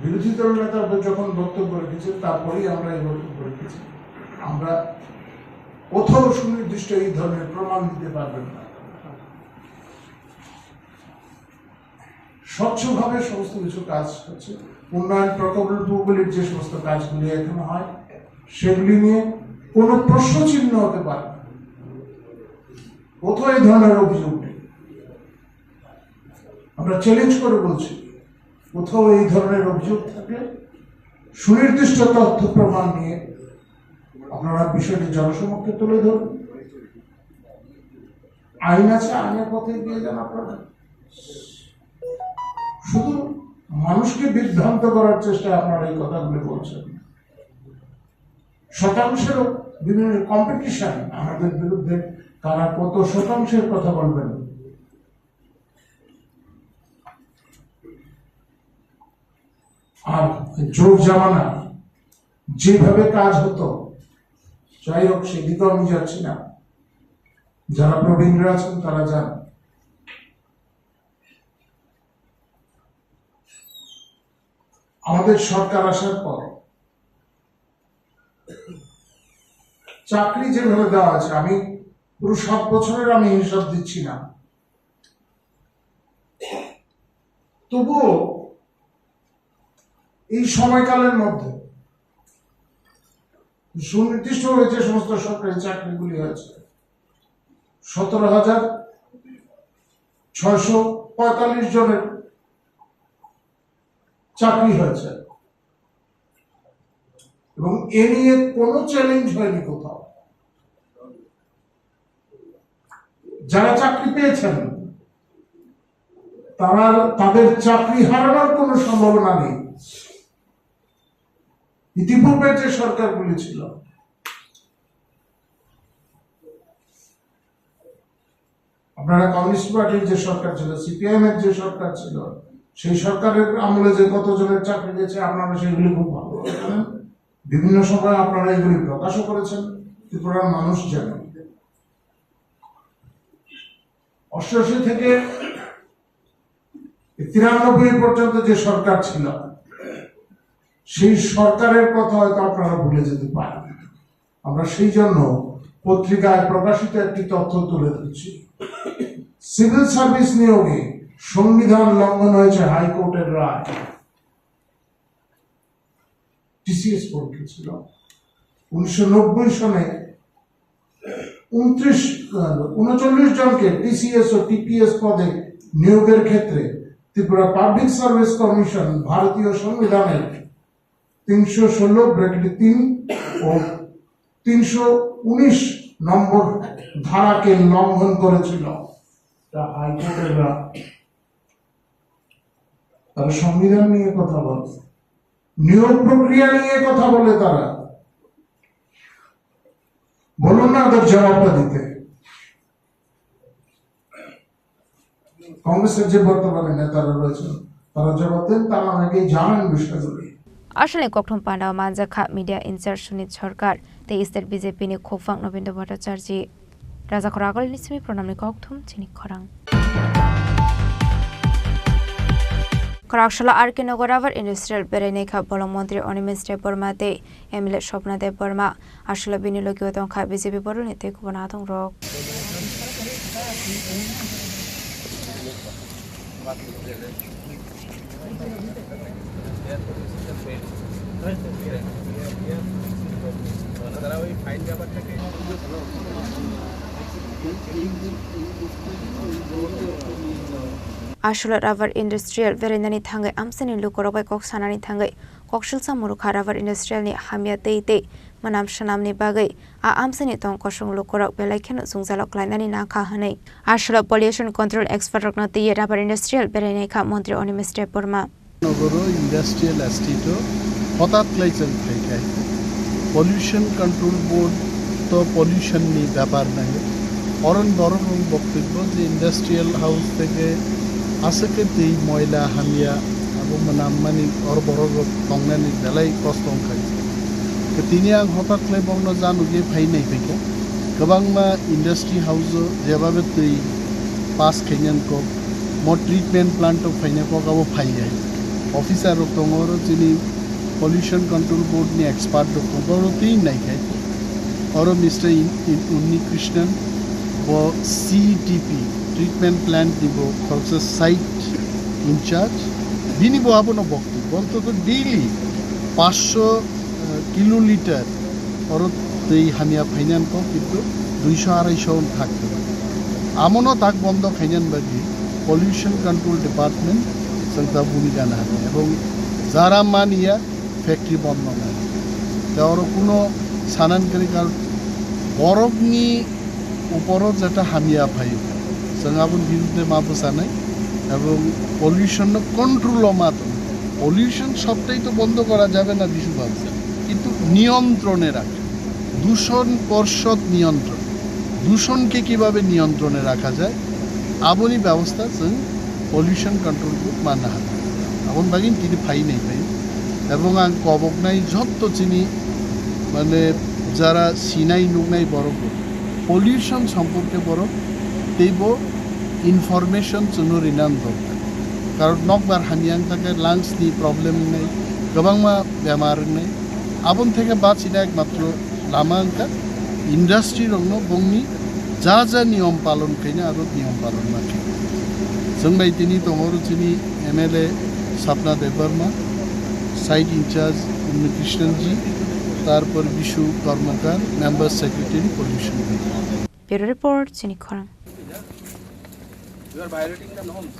বিরোধী দলনেতা যখন বক্তব্য রেখেছে, তারপরেই আমরা এই বক্তব্য রেখেছি। আমরা কোথাও সুনির্দিষ্ট এই ধরনের প্রমাণ দিতে পারবেন না। স্বচ্ছভাবে সমস্ত কিছু কাজ হচ্ছে। উন্নয়ন প্রকল্পগুলির যে সমস্ত কাজগুলি এখনো হয়, সেগুলি নিয়ে কোনো প্রশ্নচিহ্ন হতে পারে না। কোথাও এই ধরনের অভিযোগ নেই। আমরা চ্যালেঞ্জ করে বলছি, কোথাও এই ধরনের অভিযোগ থাকলে সুনির্দিষ্ট তথ্য প্রমাণ নিয়ে আপনারা বিষয়টি জনসমক্ষে তুলে ধরুন। আইন আছে, আইনের পথে এগিয়ে যান আপনারা। শুধু মানুষকে বিভ্রান্ত করার চেষ্টায় আপনারা এই কথাগুলি বলছেন। শতাংশেরও বিভিন্ন কম্পিটিশন আমাদের বিরুদ্ধে, কারা কত শতাংশের কথা বলবেন। আর জোর জামানা যেভাবে কাজ হতো, যাই হোক, সেদিকেও আমি যাচ্ছি না। যারা প্রবীণরা আছেন, তারা যান। আমাদের সরকার আসার পর চাকরি যেভাবে দেওয়া হয়েছে, আমি পুরো সাত বছরের আমি হিসাব দিচ্ছি না, তবুও এই সময়কালের মধ্যে সুনির্দিষ্টভাবে যে সমস্ত সরকারি চাকরিগুলি হয়েছে, সতেরো হাজার ছয়শো পঁয়তাল্লিশ জনের চাকরি হয়েছে এবং এ নিয়ে কোনো চ্যালেঞ্জ হয়নি কোথাও। যারা চাকরি পেয়েছেন, তারা, তাদের চাকরি হারানোর কোনো সম্ভাবনা নেই। ইতিপূর্বে যে সরকারগুলি ছিল, আপনারা কমিউনিস্ট পার্টির যে সরকার ছিল, সিপিআইএম এর যে সরকার ছিল, সেই সরকারের আমলে যে কতজনের চাকরি গেছে, আপনারা সেগুলি খুব ভালো জানেন। বিভিন্ন সময় আপনারা এগুলি প্রকাশও করেছেন, ত্রিপুরার মানুষ জানে। অষ্টাশি থেকে তিরানব্বই পর্যন্ত যে সরকার ছিল, সেই সরকারের কথা হয়তো আপনারা ভুলে যেতে পারেন। আমরা সেই জন্য পত্রিকায় প্রকাশিত একটি তথ্য তুলে ধরছি। সিভিল সার্ভিস নিয়োগে সংবিধান লঙ্ঘন হয়েছে হাইকোর্টের রায়। টিসিএস পরীক্ষা ছিল উনিশশো নব্বই সনে ঊনত্রিশ, আহ, ঊনচল্লিশ জনকে টিসিএস ও টিপিএস পদে নিয়োগের ক্ষেত্রে ত্রিপুরা পাবলিক সার্ভিস কমিশন ভারতীয় সংবিধানের তিনশো ষোলো ব্র্যাকেট তিন ও তিনশো উনিশ নম্বর ধারাকে লঙ্ঘন করেছিল। তা হাইকোর্টের রায়। তারা সংবিধান নিয়ে কথা বলে, নিয়োগ প্রক্রিয়া নিয়ে কথা বলে তারা। বলুন না ওদের জবাবটা দিতে। কংগ্রেসের যে বর্তমানে নেতারা রয়েছেন, তারা জবাব দেন, তারা অনেকেই জানেন বিষয়গুলি। Aswkni kokthum pandao manjakha media in-charge Sunit Sarkar tei state B J P ni khopang Nobendra Bhattacharjee. Raja Khoragwlini simi pranamni kokthum chini khorang. Khorang salo R K Nagar Rubber Industrial berainai kha bolong montri Animesh Debbarma tei M L A Swapna Debbarma. Aswkno bini logi o tongkha B J P boroni tei kubun adongrok. Aswkno Rubber Industrial berainani thangwi amchaini lukurok bai kok sanani thangwi koksilsa murukha Rubber Industrial ni hamya tei tei mwnam swnamni bagwi a amchaini tong kosong lukurok belai kheno jwngjalo klainani nangkha hwnwi. Aswkno pollution control expert rokno twiwi Rubber Industrial berainai kha montri Animesh Debbarma. Nogoro Industrial Estate o hotat khlai chwng phai khai. Pollution Control Board to pollution ni bepar nai. Oron borok rok boktwibw je industrial house theke aswk khe twi moila hamya abo mwnam mani or borok rok tongnani belai kosto wngkha. Tini ang hotat khlai bokno janugwi phai nai phaikha. Kwbangma industry house o jebabe twi pass khainani kok, mo treatment plant o phaina kok abo phai ya. Officer rok tongo, oro chini Pollution Control Board ni expert rok tongo, oro twi naikhai. Oro Mister In-, In-, Unni Krishnan, bo C E T P, treatment plant ni bo khoroksa site in charge. Bini bo abono bokti, bonto to daily paanch sho, eh, kiloliter oro twi hamya phainan kok, kintu dui sho arai sho thak. Amono tak bondo khainan bagwi Pollution Control Department chwng ta bhumika nahani ebong jara mania factory bondo nai. Te oro kuno sanan kwrwi kar borokni uporo jeta hamya phaio, chwng aboni birudde ma bwchanai ebong pollution no control o ma tong. Pollution সবটাই তো বন্ধ করা যাবে না বিশু বাবু, কিন্তু নিয়ন্ত্রণে রাখা, দূষণ পর্ষদ নিয়ন্ত্রণ, দূষণকে কিভাবে নিয়ন্ত্রণে রাখা যায়, aboni ব্যবস্থা chwng Pollution Control Board manna hai. Aboni bagwi tini phai nai phai. Ebong ang koboknai jotto chini, mane, jara sinai nuknai borok, pollution সম্পর্কে borok teibo information chwngno rinani dorkar. Karon nokbar hamya wng thangkhe lungs ni problem wngnai, kwbangma bemar wngnai. Aboni theke bachina ekmatro lama wngkha industry rokno bongni ja ja niyom palon khaina aro niyom palon ma khe. Chwng bai tini tongo oro chini M L A Sapna Debbarma, site in charge Unni Krishnanji, tarpor Bishu Karmakar, member secretary pollution control. Bureau report, chini khorang. You are violating the norms.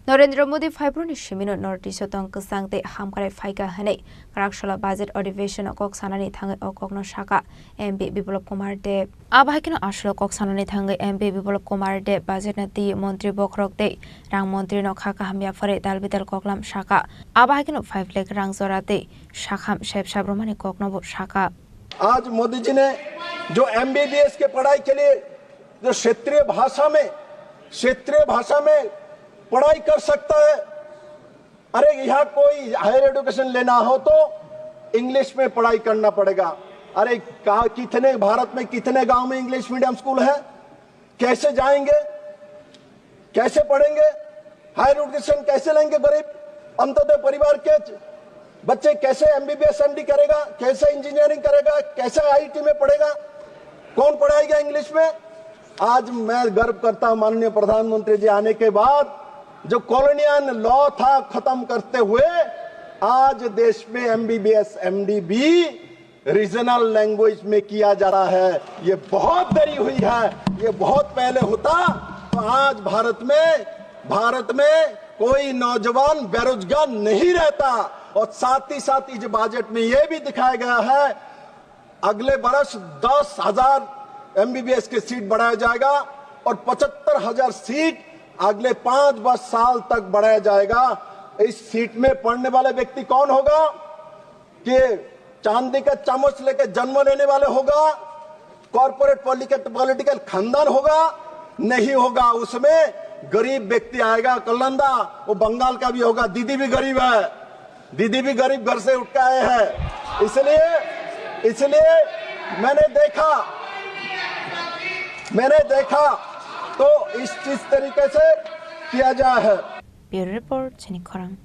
Narendra Modi phaibroni simino North East o tong kwchang tei hamkrai phaikha hwnwi kwraksalo budget adhiveshon o kok sanani thangwi o kokno sakha M P Biplab Kumar Deb. Abo hai kheno aswk kok sanani thangwi M P Biplab Kumar Deb budget no twi montri bokhorok tei rang montri no kha kaham yapharwi dal bidal koklam sakha. Abo hai kheno five lakh rang jora tei sakham sep sap romani kokno bo sakha. आज मोदी जी ने जो एमबीबीएस के पढ़ाई के लिए जो क्षेत्रीय भाषा में, क्षेत्रीय भाषा में पढ़ाई कर सकता है, अरे, यहाँ कोई हायर एजुकेशन लेना हो तो इंग्लिश में पढ़ाई करना पड़ेगा। अरे, कहा, कितने, भारत में कितने गांव में इंग्लिश मीडियम स्कूल है? कैसे जाएंगे, कैसे पढ़ेंगे, हायर एजुकेशन कैसे लेंगे? गरीब अंत्योदय परिवार के बच्चे कैसे एमबीबीएस एमडी करेगा, कैसे इंजीनियरिंग करेगा, कैसे आईटी में पढ़ेगा, कौन पढ़ाएगा इंग्लिश में? आज मैं गर्व करता हूं, माननीय प्रधानमंत्री जी आने के बाद जो कॉलोनियल लॉ था, खत्म करते हुए आज देश में एमबीबीएस एमडी भी रीजनल लैंग्वेज में किया जा रहा है। ये बहुत देरी हुई है, ये बहुत पहले होता तो आज भारत में, भारत में कोई नौजवान बेरोजगार नहीं रहता। और साथ ही साथ इस बजट में ये भी दिखाया गया है, अगले बरस दस हजार एमबीबीएस की सीट बढ़ाया जाएगा और पचहत्तर हजार सीट अगले पांच वर्ष साल तक बढ़ाया जाएगा। इस सीट में पढ़ने वाले व्यक्ति कौन होगा? कि चांदी का चम्मच लेके जन्म लेने वाले होगा, कॉरपोरेट पॉलिटिकल खानदान होगा, नहीं होगा। उसमें गरीब व्यक्ति आएगा। कल्लंदा, वो बंगाल का भी होगा, दीदी भी गरीब है, दीदी भी गरीब घर से उठ के आए हैं। इसलिए, इसलिए मैंने देखा, मैंने देखा तो इस, इस तरीके से किया जाए है। Bureau report, chini khorang.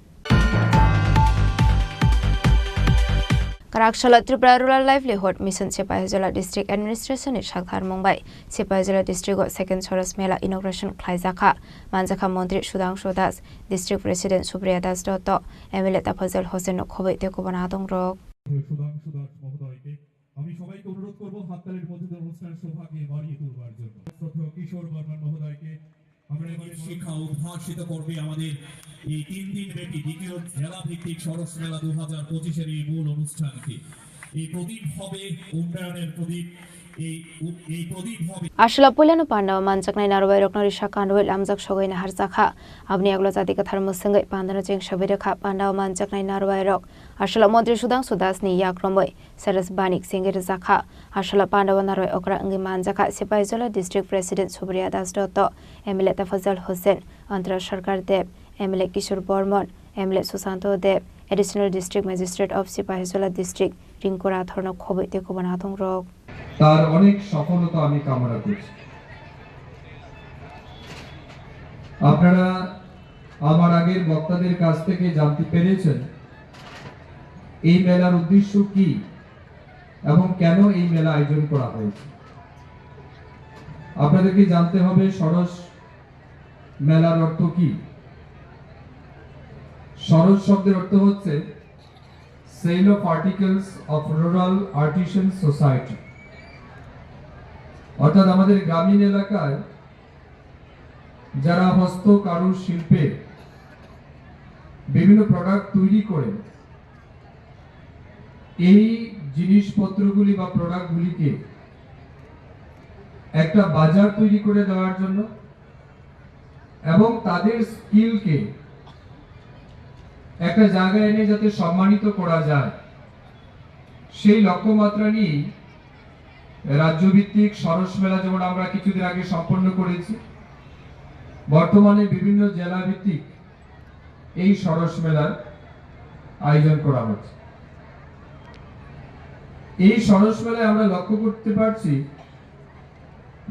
Kwraksalo Tripura Rural Livelihood Mission Sepahijala District Administration ni sakthar mung bai Sepahijala District o second Soros Mela inauguration khlaijakha. Manjakha Montri Sudhangshu Das, District President Supriya Das Dotto, M L A Tafajal Hossain no khobwi tei kubun adong rok. Sudhanshu দাস মহোদয়কে আমি সবাইকে অনুরোধ করব হাততালির মধ্যে দিয়ে অনুষ্ঠানের শোভাকে বাড়িয়ে তুলবার জন্য। শ্রদ্ধেয় কিশোর বর্মন মহোদয়কে আমরা এবারে শিক্ষা উদ্ভাসিত করবে আমাদের এই তিন দিন ব্যাপী দ্বিতীয় জেলা ভিত্তিক সরস মেলা দু হাজার পঁচিশের এই মূল অনুষ্ঠানটি। এই প্রদীপ হবে উন্নয়নের প্রদীপ, এই উ-, এই প্রদীপ হবে Aswla puilano pandao manjaknai narwai rokno risa kanwi lamjak sogwi naharjakha. Aboni ulo jati kwthar mwswngwi pandano cheng sogwi rwkha pandao manjaknai narwai rok. Aswla Montri Sudhangshu Das ni yak romwi Cyrus Banik chengwi rwjakha. Aswla pandao narwai okra wngwi manjakha Sepahijala District President Supriya Das Dotto, M L A Tafajal Hossain, Antara Sarkar Deb, M L A Kishore Bormon, M L A Sushanto Deb, Additional District Magistrate of Sepahijala District, Rinku Rathore no khobwi tei kubun adong rok. তার অনেক সফলতা আমি কামনা করছি। আপনারা আমার আগের বক্তাদের কাছ থেকে জানতে পেরেছেন এই মেলার উদ্দেশ্য কি এবং কেন এই মেলা আয়োজন করা হয়েছে। আপনাদেরকে জানতে হবে সরস মেলার অর্থ কি। সরস শব্দের অর্থ হচ্ছে Sale of Articles of Rural Artisan Society, অর্থাৎ আমাদের গ্রামীণ এলাকায় যারা হস্ত কারু শিল্পে বিভিন্ন প্রোডাক্ট তৈরি করে, এই জিনিসপত্রগুলি বা প্রোডাক্টগুলিকে একটা বাজার তৈরি করে দেওয়ার জন্য এবং তাদের স্কিলকে একটা জায়গায় এনে যাতে সম্মানিত করা যায়, সেই লক্ষ্যমাত্রা নিয়েই রাজ্যভিত্তিক সরস মেলা যেমন আমরা কিছুদিন আগে সম্পন্ন করেছি, বর্তমানে বিভিন্ন জেলাভিত্তিক এই সরস মেলার আয়োজন করা হচ্ছে। এই সরস মেলায় আমরা লক্ষ্য করতে পারছি,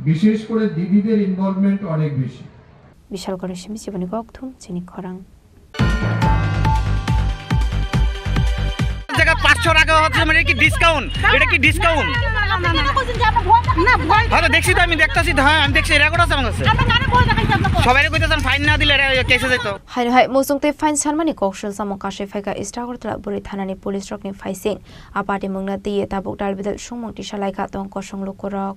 বিশেষ করে দিদিদের ইনভলভমেন্ট অনেক বেশি। Bishalgarhni simi chiboni kokthum chini khorang. জায়গা পাঁচশো টাকা হচ্ছে, মানে কি ডিসকাউন্ট? এটা কি ডিসকাউন্ট? না, না, না, না। না, ভয় দেখাচ্ছি। হয়তো দেখছি তো আমি, দেখতাছি তো, হ্যাঁ, আমি দেখছি, রেকর্ড আছে আমার কাছে। আমরা কারে ভয় দেখাচ্ছি আপনাকে? সবাইরে কইতেছেন ফাইন না দিলে রে-, কেসে যেত। Haino hai muchung tei fine sanmani kok swijak samung kasui phaikha East Agartala bwrwi thanani police rokni phaising. A party mungna twiwi tabuk dalbidal songmung tisa laikha tong kosong lukurok.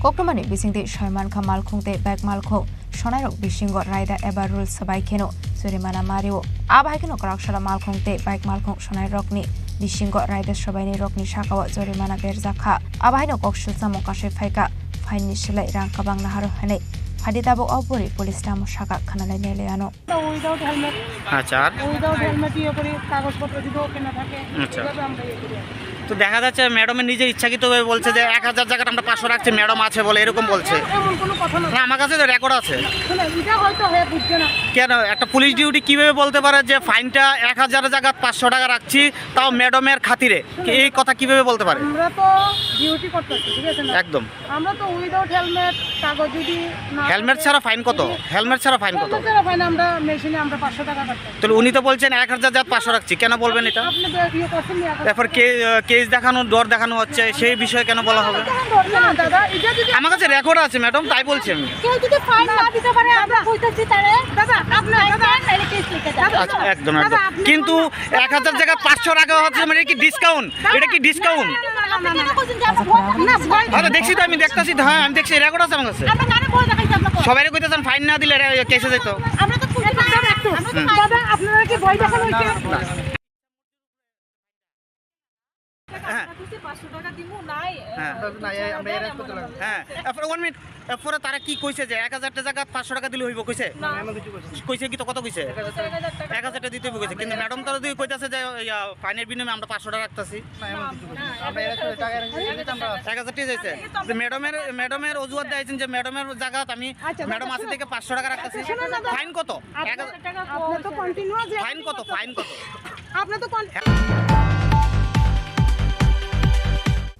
Koktwmani bisingtwi soi mankha malkhung tei bike malkhung. Sonairok bisingo raida eba rule swbai kheno jorimana mario. Abo hai kheno kwraksala malkhung tei bike malkhung sonairokni bisingo raida swbaini rokni sakao jorimana berjak kha. Abo haino kok silsamung kasui phaikha, fine ni silai rang kwbang naharo hinwi. Phadi tabuk o bwrwi police tamo saka khwnalai nai liano. Without helmet, আচ্ছা, আর? Without helmet ইয়ে করি, কাগজপত্র যদি ওকে না থাকে, আচ্ছা। এভাবে আমরা ইয়ে করি আর কি। তো দেখা যাচ্ছে ম্যাডামের নিজের ইচ্ছাকৃতভাবে বলছে যে এক হাজার জায়গাটা আমরা পাঁচশো রাখছি, ম্যাডাম আছে বলে এরকম বলছে। এমন কোনো কথা না। না, আমার কাছে তো রেকর্ড আছে। শুনে, এটা হয়তো হয়ে বুঝছে না। কেন একটা পুলিশ ডিউটি কিভাবে বলতে পারে যে ফাইনটা এক হাজার জায়গা পাঁচশো টাকা রাখছি, তাও ম্যাডামের খাতিরে? কি এই কথা কিভাবে বলতে পারে? আমরা তো ডিউটি করতেছি, ঠিক আছে না? একদম। আমরা তো উইদাউট হেলমেট, কাগজ যদি না হেলমেট থাকে, ছাড়া ফাইন কত? যদি হেলমেট ছাড়া ফাইন কত? হেলমেট ছাড়া ফাইন আমরা মেশিনে আমরা পাঁচশো টাকা কাটতে হয়। তাহলে উনি তো বলছেন এক হাজার জাত পাঁচশো রাখছি, কেন বলবেন এটা? আপনি দে-, ইয়ে করছেন নি এখন? এরপর কে-, আহ, কেস দেখানো, ডর দেখানো হচ্ছে, সেই বিষয়ে কেন বলা হবে? না, দাদা, এটা যদি আমার কাছে রেকর্ড আছে ম্যাডাম, তাই বলছি আমি। কেউ যদি ফাইন না দিতে পারে, আমরা কইতেছি তারে, দাদা, আপনি, ফাইন দাদা, দেন, নাহলে কেস লিখে দেন। দাদা, আচ্ছা, একদম, দাদা, একদম। আপনি কিন্তু এক হাজার জায়গায় পাঁচশো রাখা হচ্ছে, মানে, এটা কি ডিসকাউন্ট? এটা কি ডিসকাউন্ট? না, না, না, না, না। না, ভয় হয়তো দেখছি তো আমি, দেখতাছি তো, হ্যাঁ, আমি দেখছি, রেকর্ড আছে আমার কাছে। আমরা কারে ভয় দেখাইছি আপনাকে? সবাইরে কইতেছেন ফাইন না দিলে রে-, কেসে যেত। আমরা তো পুলিশ, দাদা, একটু। হুম। দাদা, আপনারা কি ভয় দেখানো হইছে? না। হ্যাঁ। পাঁচশো টাকা দিমু, নাই, হ্যাঁ। আহ, না, এই আমরা এর সাথে লাগবে। হ্যাঁ, এরপরে ওয়ান মিনিট, এরপরে তারা কি কইছে যে এক হাজার টা জায়গা পাঁচশো টাকা দিলে হইব কইছে? না। এমন কিছু কইছে না। কইছে কি তো কত কইছে? কইছে এক হাজার টাকা। এক হাজার টা দিতে হইব কইছে, কিন্তু ম্যাডাম তারা দিয়ে কইতাছে যে, ইয়া, ফাইনের বিনিময়ে আমরা পাঁচশো টাকা রাখতাছি। না, এমন কিছু কইছে না। আমরা এর সাথে টাকা রেখে দিলে তো আমরা এক হাজার টাকা চাইছে। যে ম্যাডামের, ম্যাডামের অজুহাত দেখাইছেন যে ম্যাডামের জায়গাত আমি আচ্ছা, ম্যাডাম আছে দেখে পাঁচশো টাকা রাখতাছি। আচ্ছা, শুনুন না, ফাইন কত? এক হাজার। আপনি তো কন্টিনিউ যে ফাইন কত? ফাইন কত? আপনি তো কন-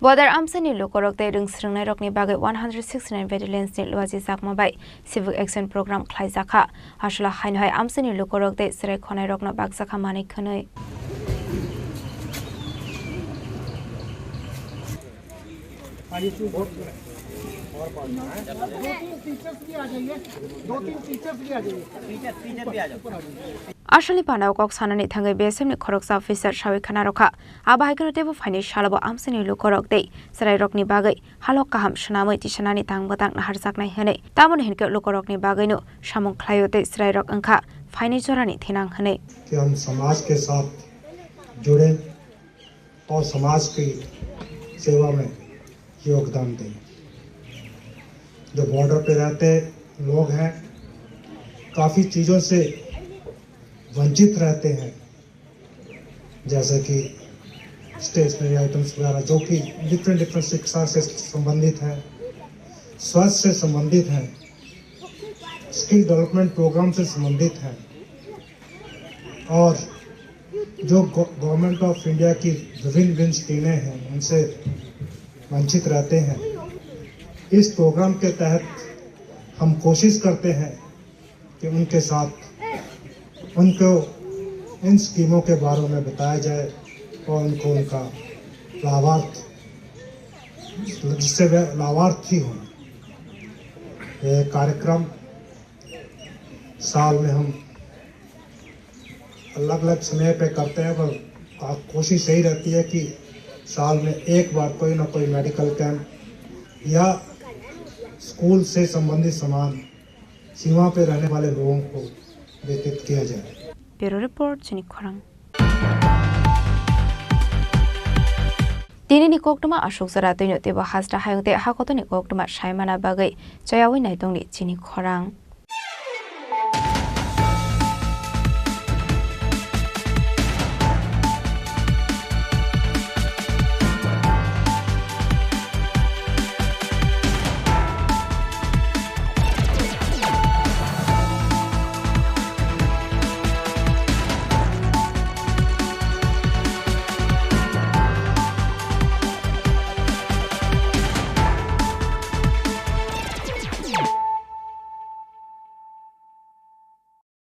Border amchaini lukurok tei rwngsrwngnairokni bagwi one hundred sixty-nine Battalions ni luaji jakma bai civic action program khlaijakha. Aswla haino hai amchaini lukurok tei chwrai khonairokno bakjakha manwi khwnwi. Asalni panao kok sanani thangwi B S F ni khoroksa officer sawi khna rwkha. Abo hai kheno teibo phainai salobo amchaini lukurok tei chwrairokni bagwi halok kaham swnamwi tisanani tang bwtang naharjaknai hwnwi. Tamoni hinkhe lukurokni bagwino samung khlaio tei chwrairok wngkha phainai jorani thinang hwnwi. कि हम समाज के साथ जुड़े और समाज की सेवा में योगदान दें। जो बॉर्डर पे रहते लोग हैं, काफ़ी चीज़ों से वंचित रहते हैं, जैसे कि स्टेशनरी आइटम्स वगैरह, जो कि डिफरेंट डिफरेंट शिक्षा से संबंधित हैं, स्वास्थ्य से संबंधित हैं, स्किल डेवलपमेंट प्रोग्राम से संबंधित हैं, और जो गवर्नमेंट ऑफ इंडिया की विभिन्न विभिन्न स्कीमें हैं, उनसे वंचित रहते हैं। इस प्रोग्राम के तहत हम कोशिश करते हैं कि उनके साथ, उनको इन स्कीमों के बारे में बताया जाए और उनको उनका लाभार्थ, जिससे वे लाभार्थी हों। ये कार्यक्रम साल में हम अलग-अलग समय पे करते हैं, पर आ, कोशिश यही रहती है कि साल में एक बार कोई ना कोई मेडिकल कैंप या स्कूल से संबंधित सामान सीमा पे रहने वाले लोगों को वितरित किया जाए। Bureau Report, Chini Khorang. Tinini koktwma aswk jora twino teibo hasta hayung tei hakotoni koktwma saimana bagwi chayawi naitongni Chini Khorang.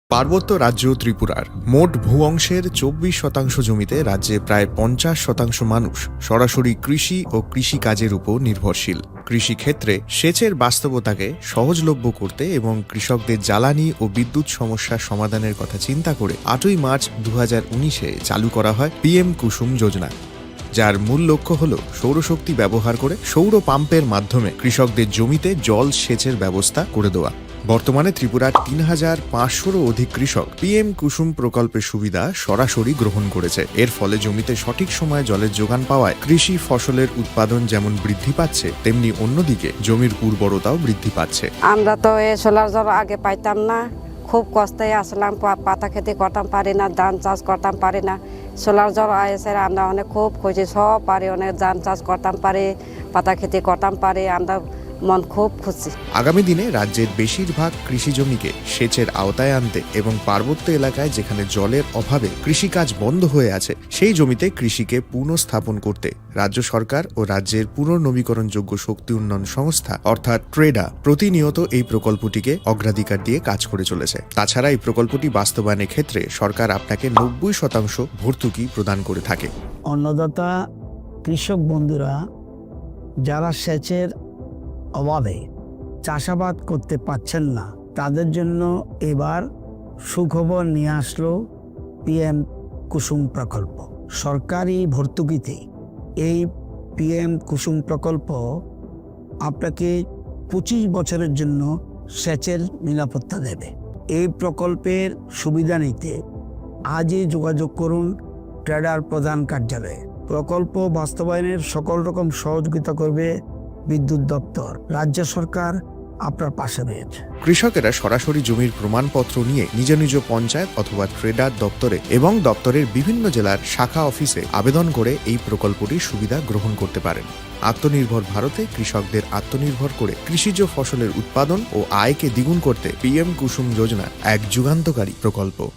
পার্বত্য রাজ্য ত্রিপুরার মোট ভূ অংশের চব্বিশ শতাংশ জমিতে রাজ্যে প্রায় পঞ্চাশ শতাংশ মানুষ সরাসরি কৃষি ও কৃষিকাজের উপর নির্ভরশীল। কৃষিক্ষেত্রে সেচের বাস্তবতাকে সহজলভ্য করতে এবং কৃষকদের জ্বালানি ও বিদ্যুৎ সমস্যা সমাধানের কথা চিন্তা করে আটই মার্চ দু হাজার উনিশে চালু করা হয় পিএম কুসুম যোজনা, যার মূল লক্ষ্য হল সৌরশক্তি ব্যবহার করে সৌর পাম্পের মাধ্যমে কৃষকদের জমিতে জল সেচের ব্যবস্থা করে দেওয়া। বর্তমানে ত্রিপুরার তিন হাজার পাঁচশোরও অধিক কৃষক পিএম কুসুম প্রকল্পের সুবিধা সরাসরি গ্রহণ করেছে। এর ফলে জমিতে সঠিক সময়ে জলের যোগান পাওয়ায় কৃষি ফসলের উৎপাদন যেমন বৃদ্ধি পাচ্ছে, তেমনি অন্যদিকে জমির উর্বরতাও বৃদ্ধি পাচ্ছে। আমরা তো এই সোলার জল আগে পাইতাম না, খুব কষ্টে আসলাম, পা-, পাতা খেতে করতাম পারি না, ধান চাষ করতাম পারি না। সোলার জল আইসে আমরা অনেক খুব খুশি, সব পারি, অনেক ধান চাষ করতাম পারি, পাতা খেতে করতাম পারি, আমরা মন খুব খুশি। আগামী দিনে রাজ্যের বেশিরভাগ কৃষি জমিকে সেচের আওতায় আনতে এবং পার্বত্য এলাকায় যেখানে জলের অভাবে কৃষিকাজ বন্ধ হয়ে আছে, সেই জমিতে কৃষিকে পুনঃস্থাপন করতে রাজ্য সরকার ও রাজ্যের পুনর্নবীকরণযোগ্য শক্তি উন্নয়ন সংস্থা অর্থাৎ ট্রেডা প্রতিনিয়ত এই প্রকল্পটিকে অগ্রাধিকার দিয়ে কাজ করে চলেছে। তাছাড়া এই প্রকল্পটি বাস্তবায়নের ক্ষেত্রে সরকার আপনাকে নব্বই শতাংশ ভর্তুকি প্রদান করে থাকে। অন্নদাতা কৃষক বন্ধুরা যারা সেচের অভাবে চাষাবাদ করতে পারছেন না, তাদের জন্য এবার সুখবর নিয়ে আসলো পিএম কুসুম প্রকল্প। সরকারি ভর্তুকিতে এই পিএম কুসুম প্রকল্প আপনাকে পঁচিশ বছরের জন্য সেচের নিরাপত্তা দেবে। এই প্রকল্পের সুবিধা নিতে আজই যোগাযোগ করুন ট্রেডার প্রধান কার্যালয়ে। প্রকল্প বাস্তবায়নের সকল রকম সহযোগিতা করবে বিদ্যুৎ দপ্তর। রাজ্য সরকার আপনার পাশে রয়েছে। কৃষকেরা সরাসরি জমির প্রমাণপত্র নিয়ে নিজ নিজ পঞ্চায়েত অথবা ট্রেডার দপ্তরে এবং দপ্তরের বিভিন্ন জেলার শাখা অফিসে আবেদন করে এই প্রকল্পটির সুবিধা গ্রহণ করতে পারেন। আত্মনির্ভর ভারতে কৃষকদের আত্মনির্ভর করে কৃষিজ ফসলের উৎপাদন ও আয়কে দ্বিগুণ করতে পিএম কুসুম যোজনা এক যুগান্তকারী প্রকল্প।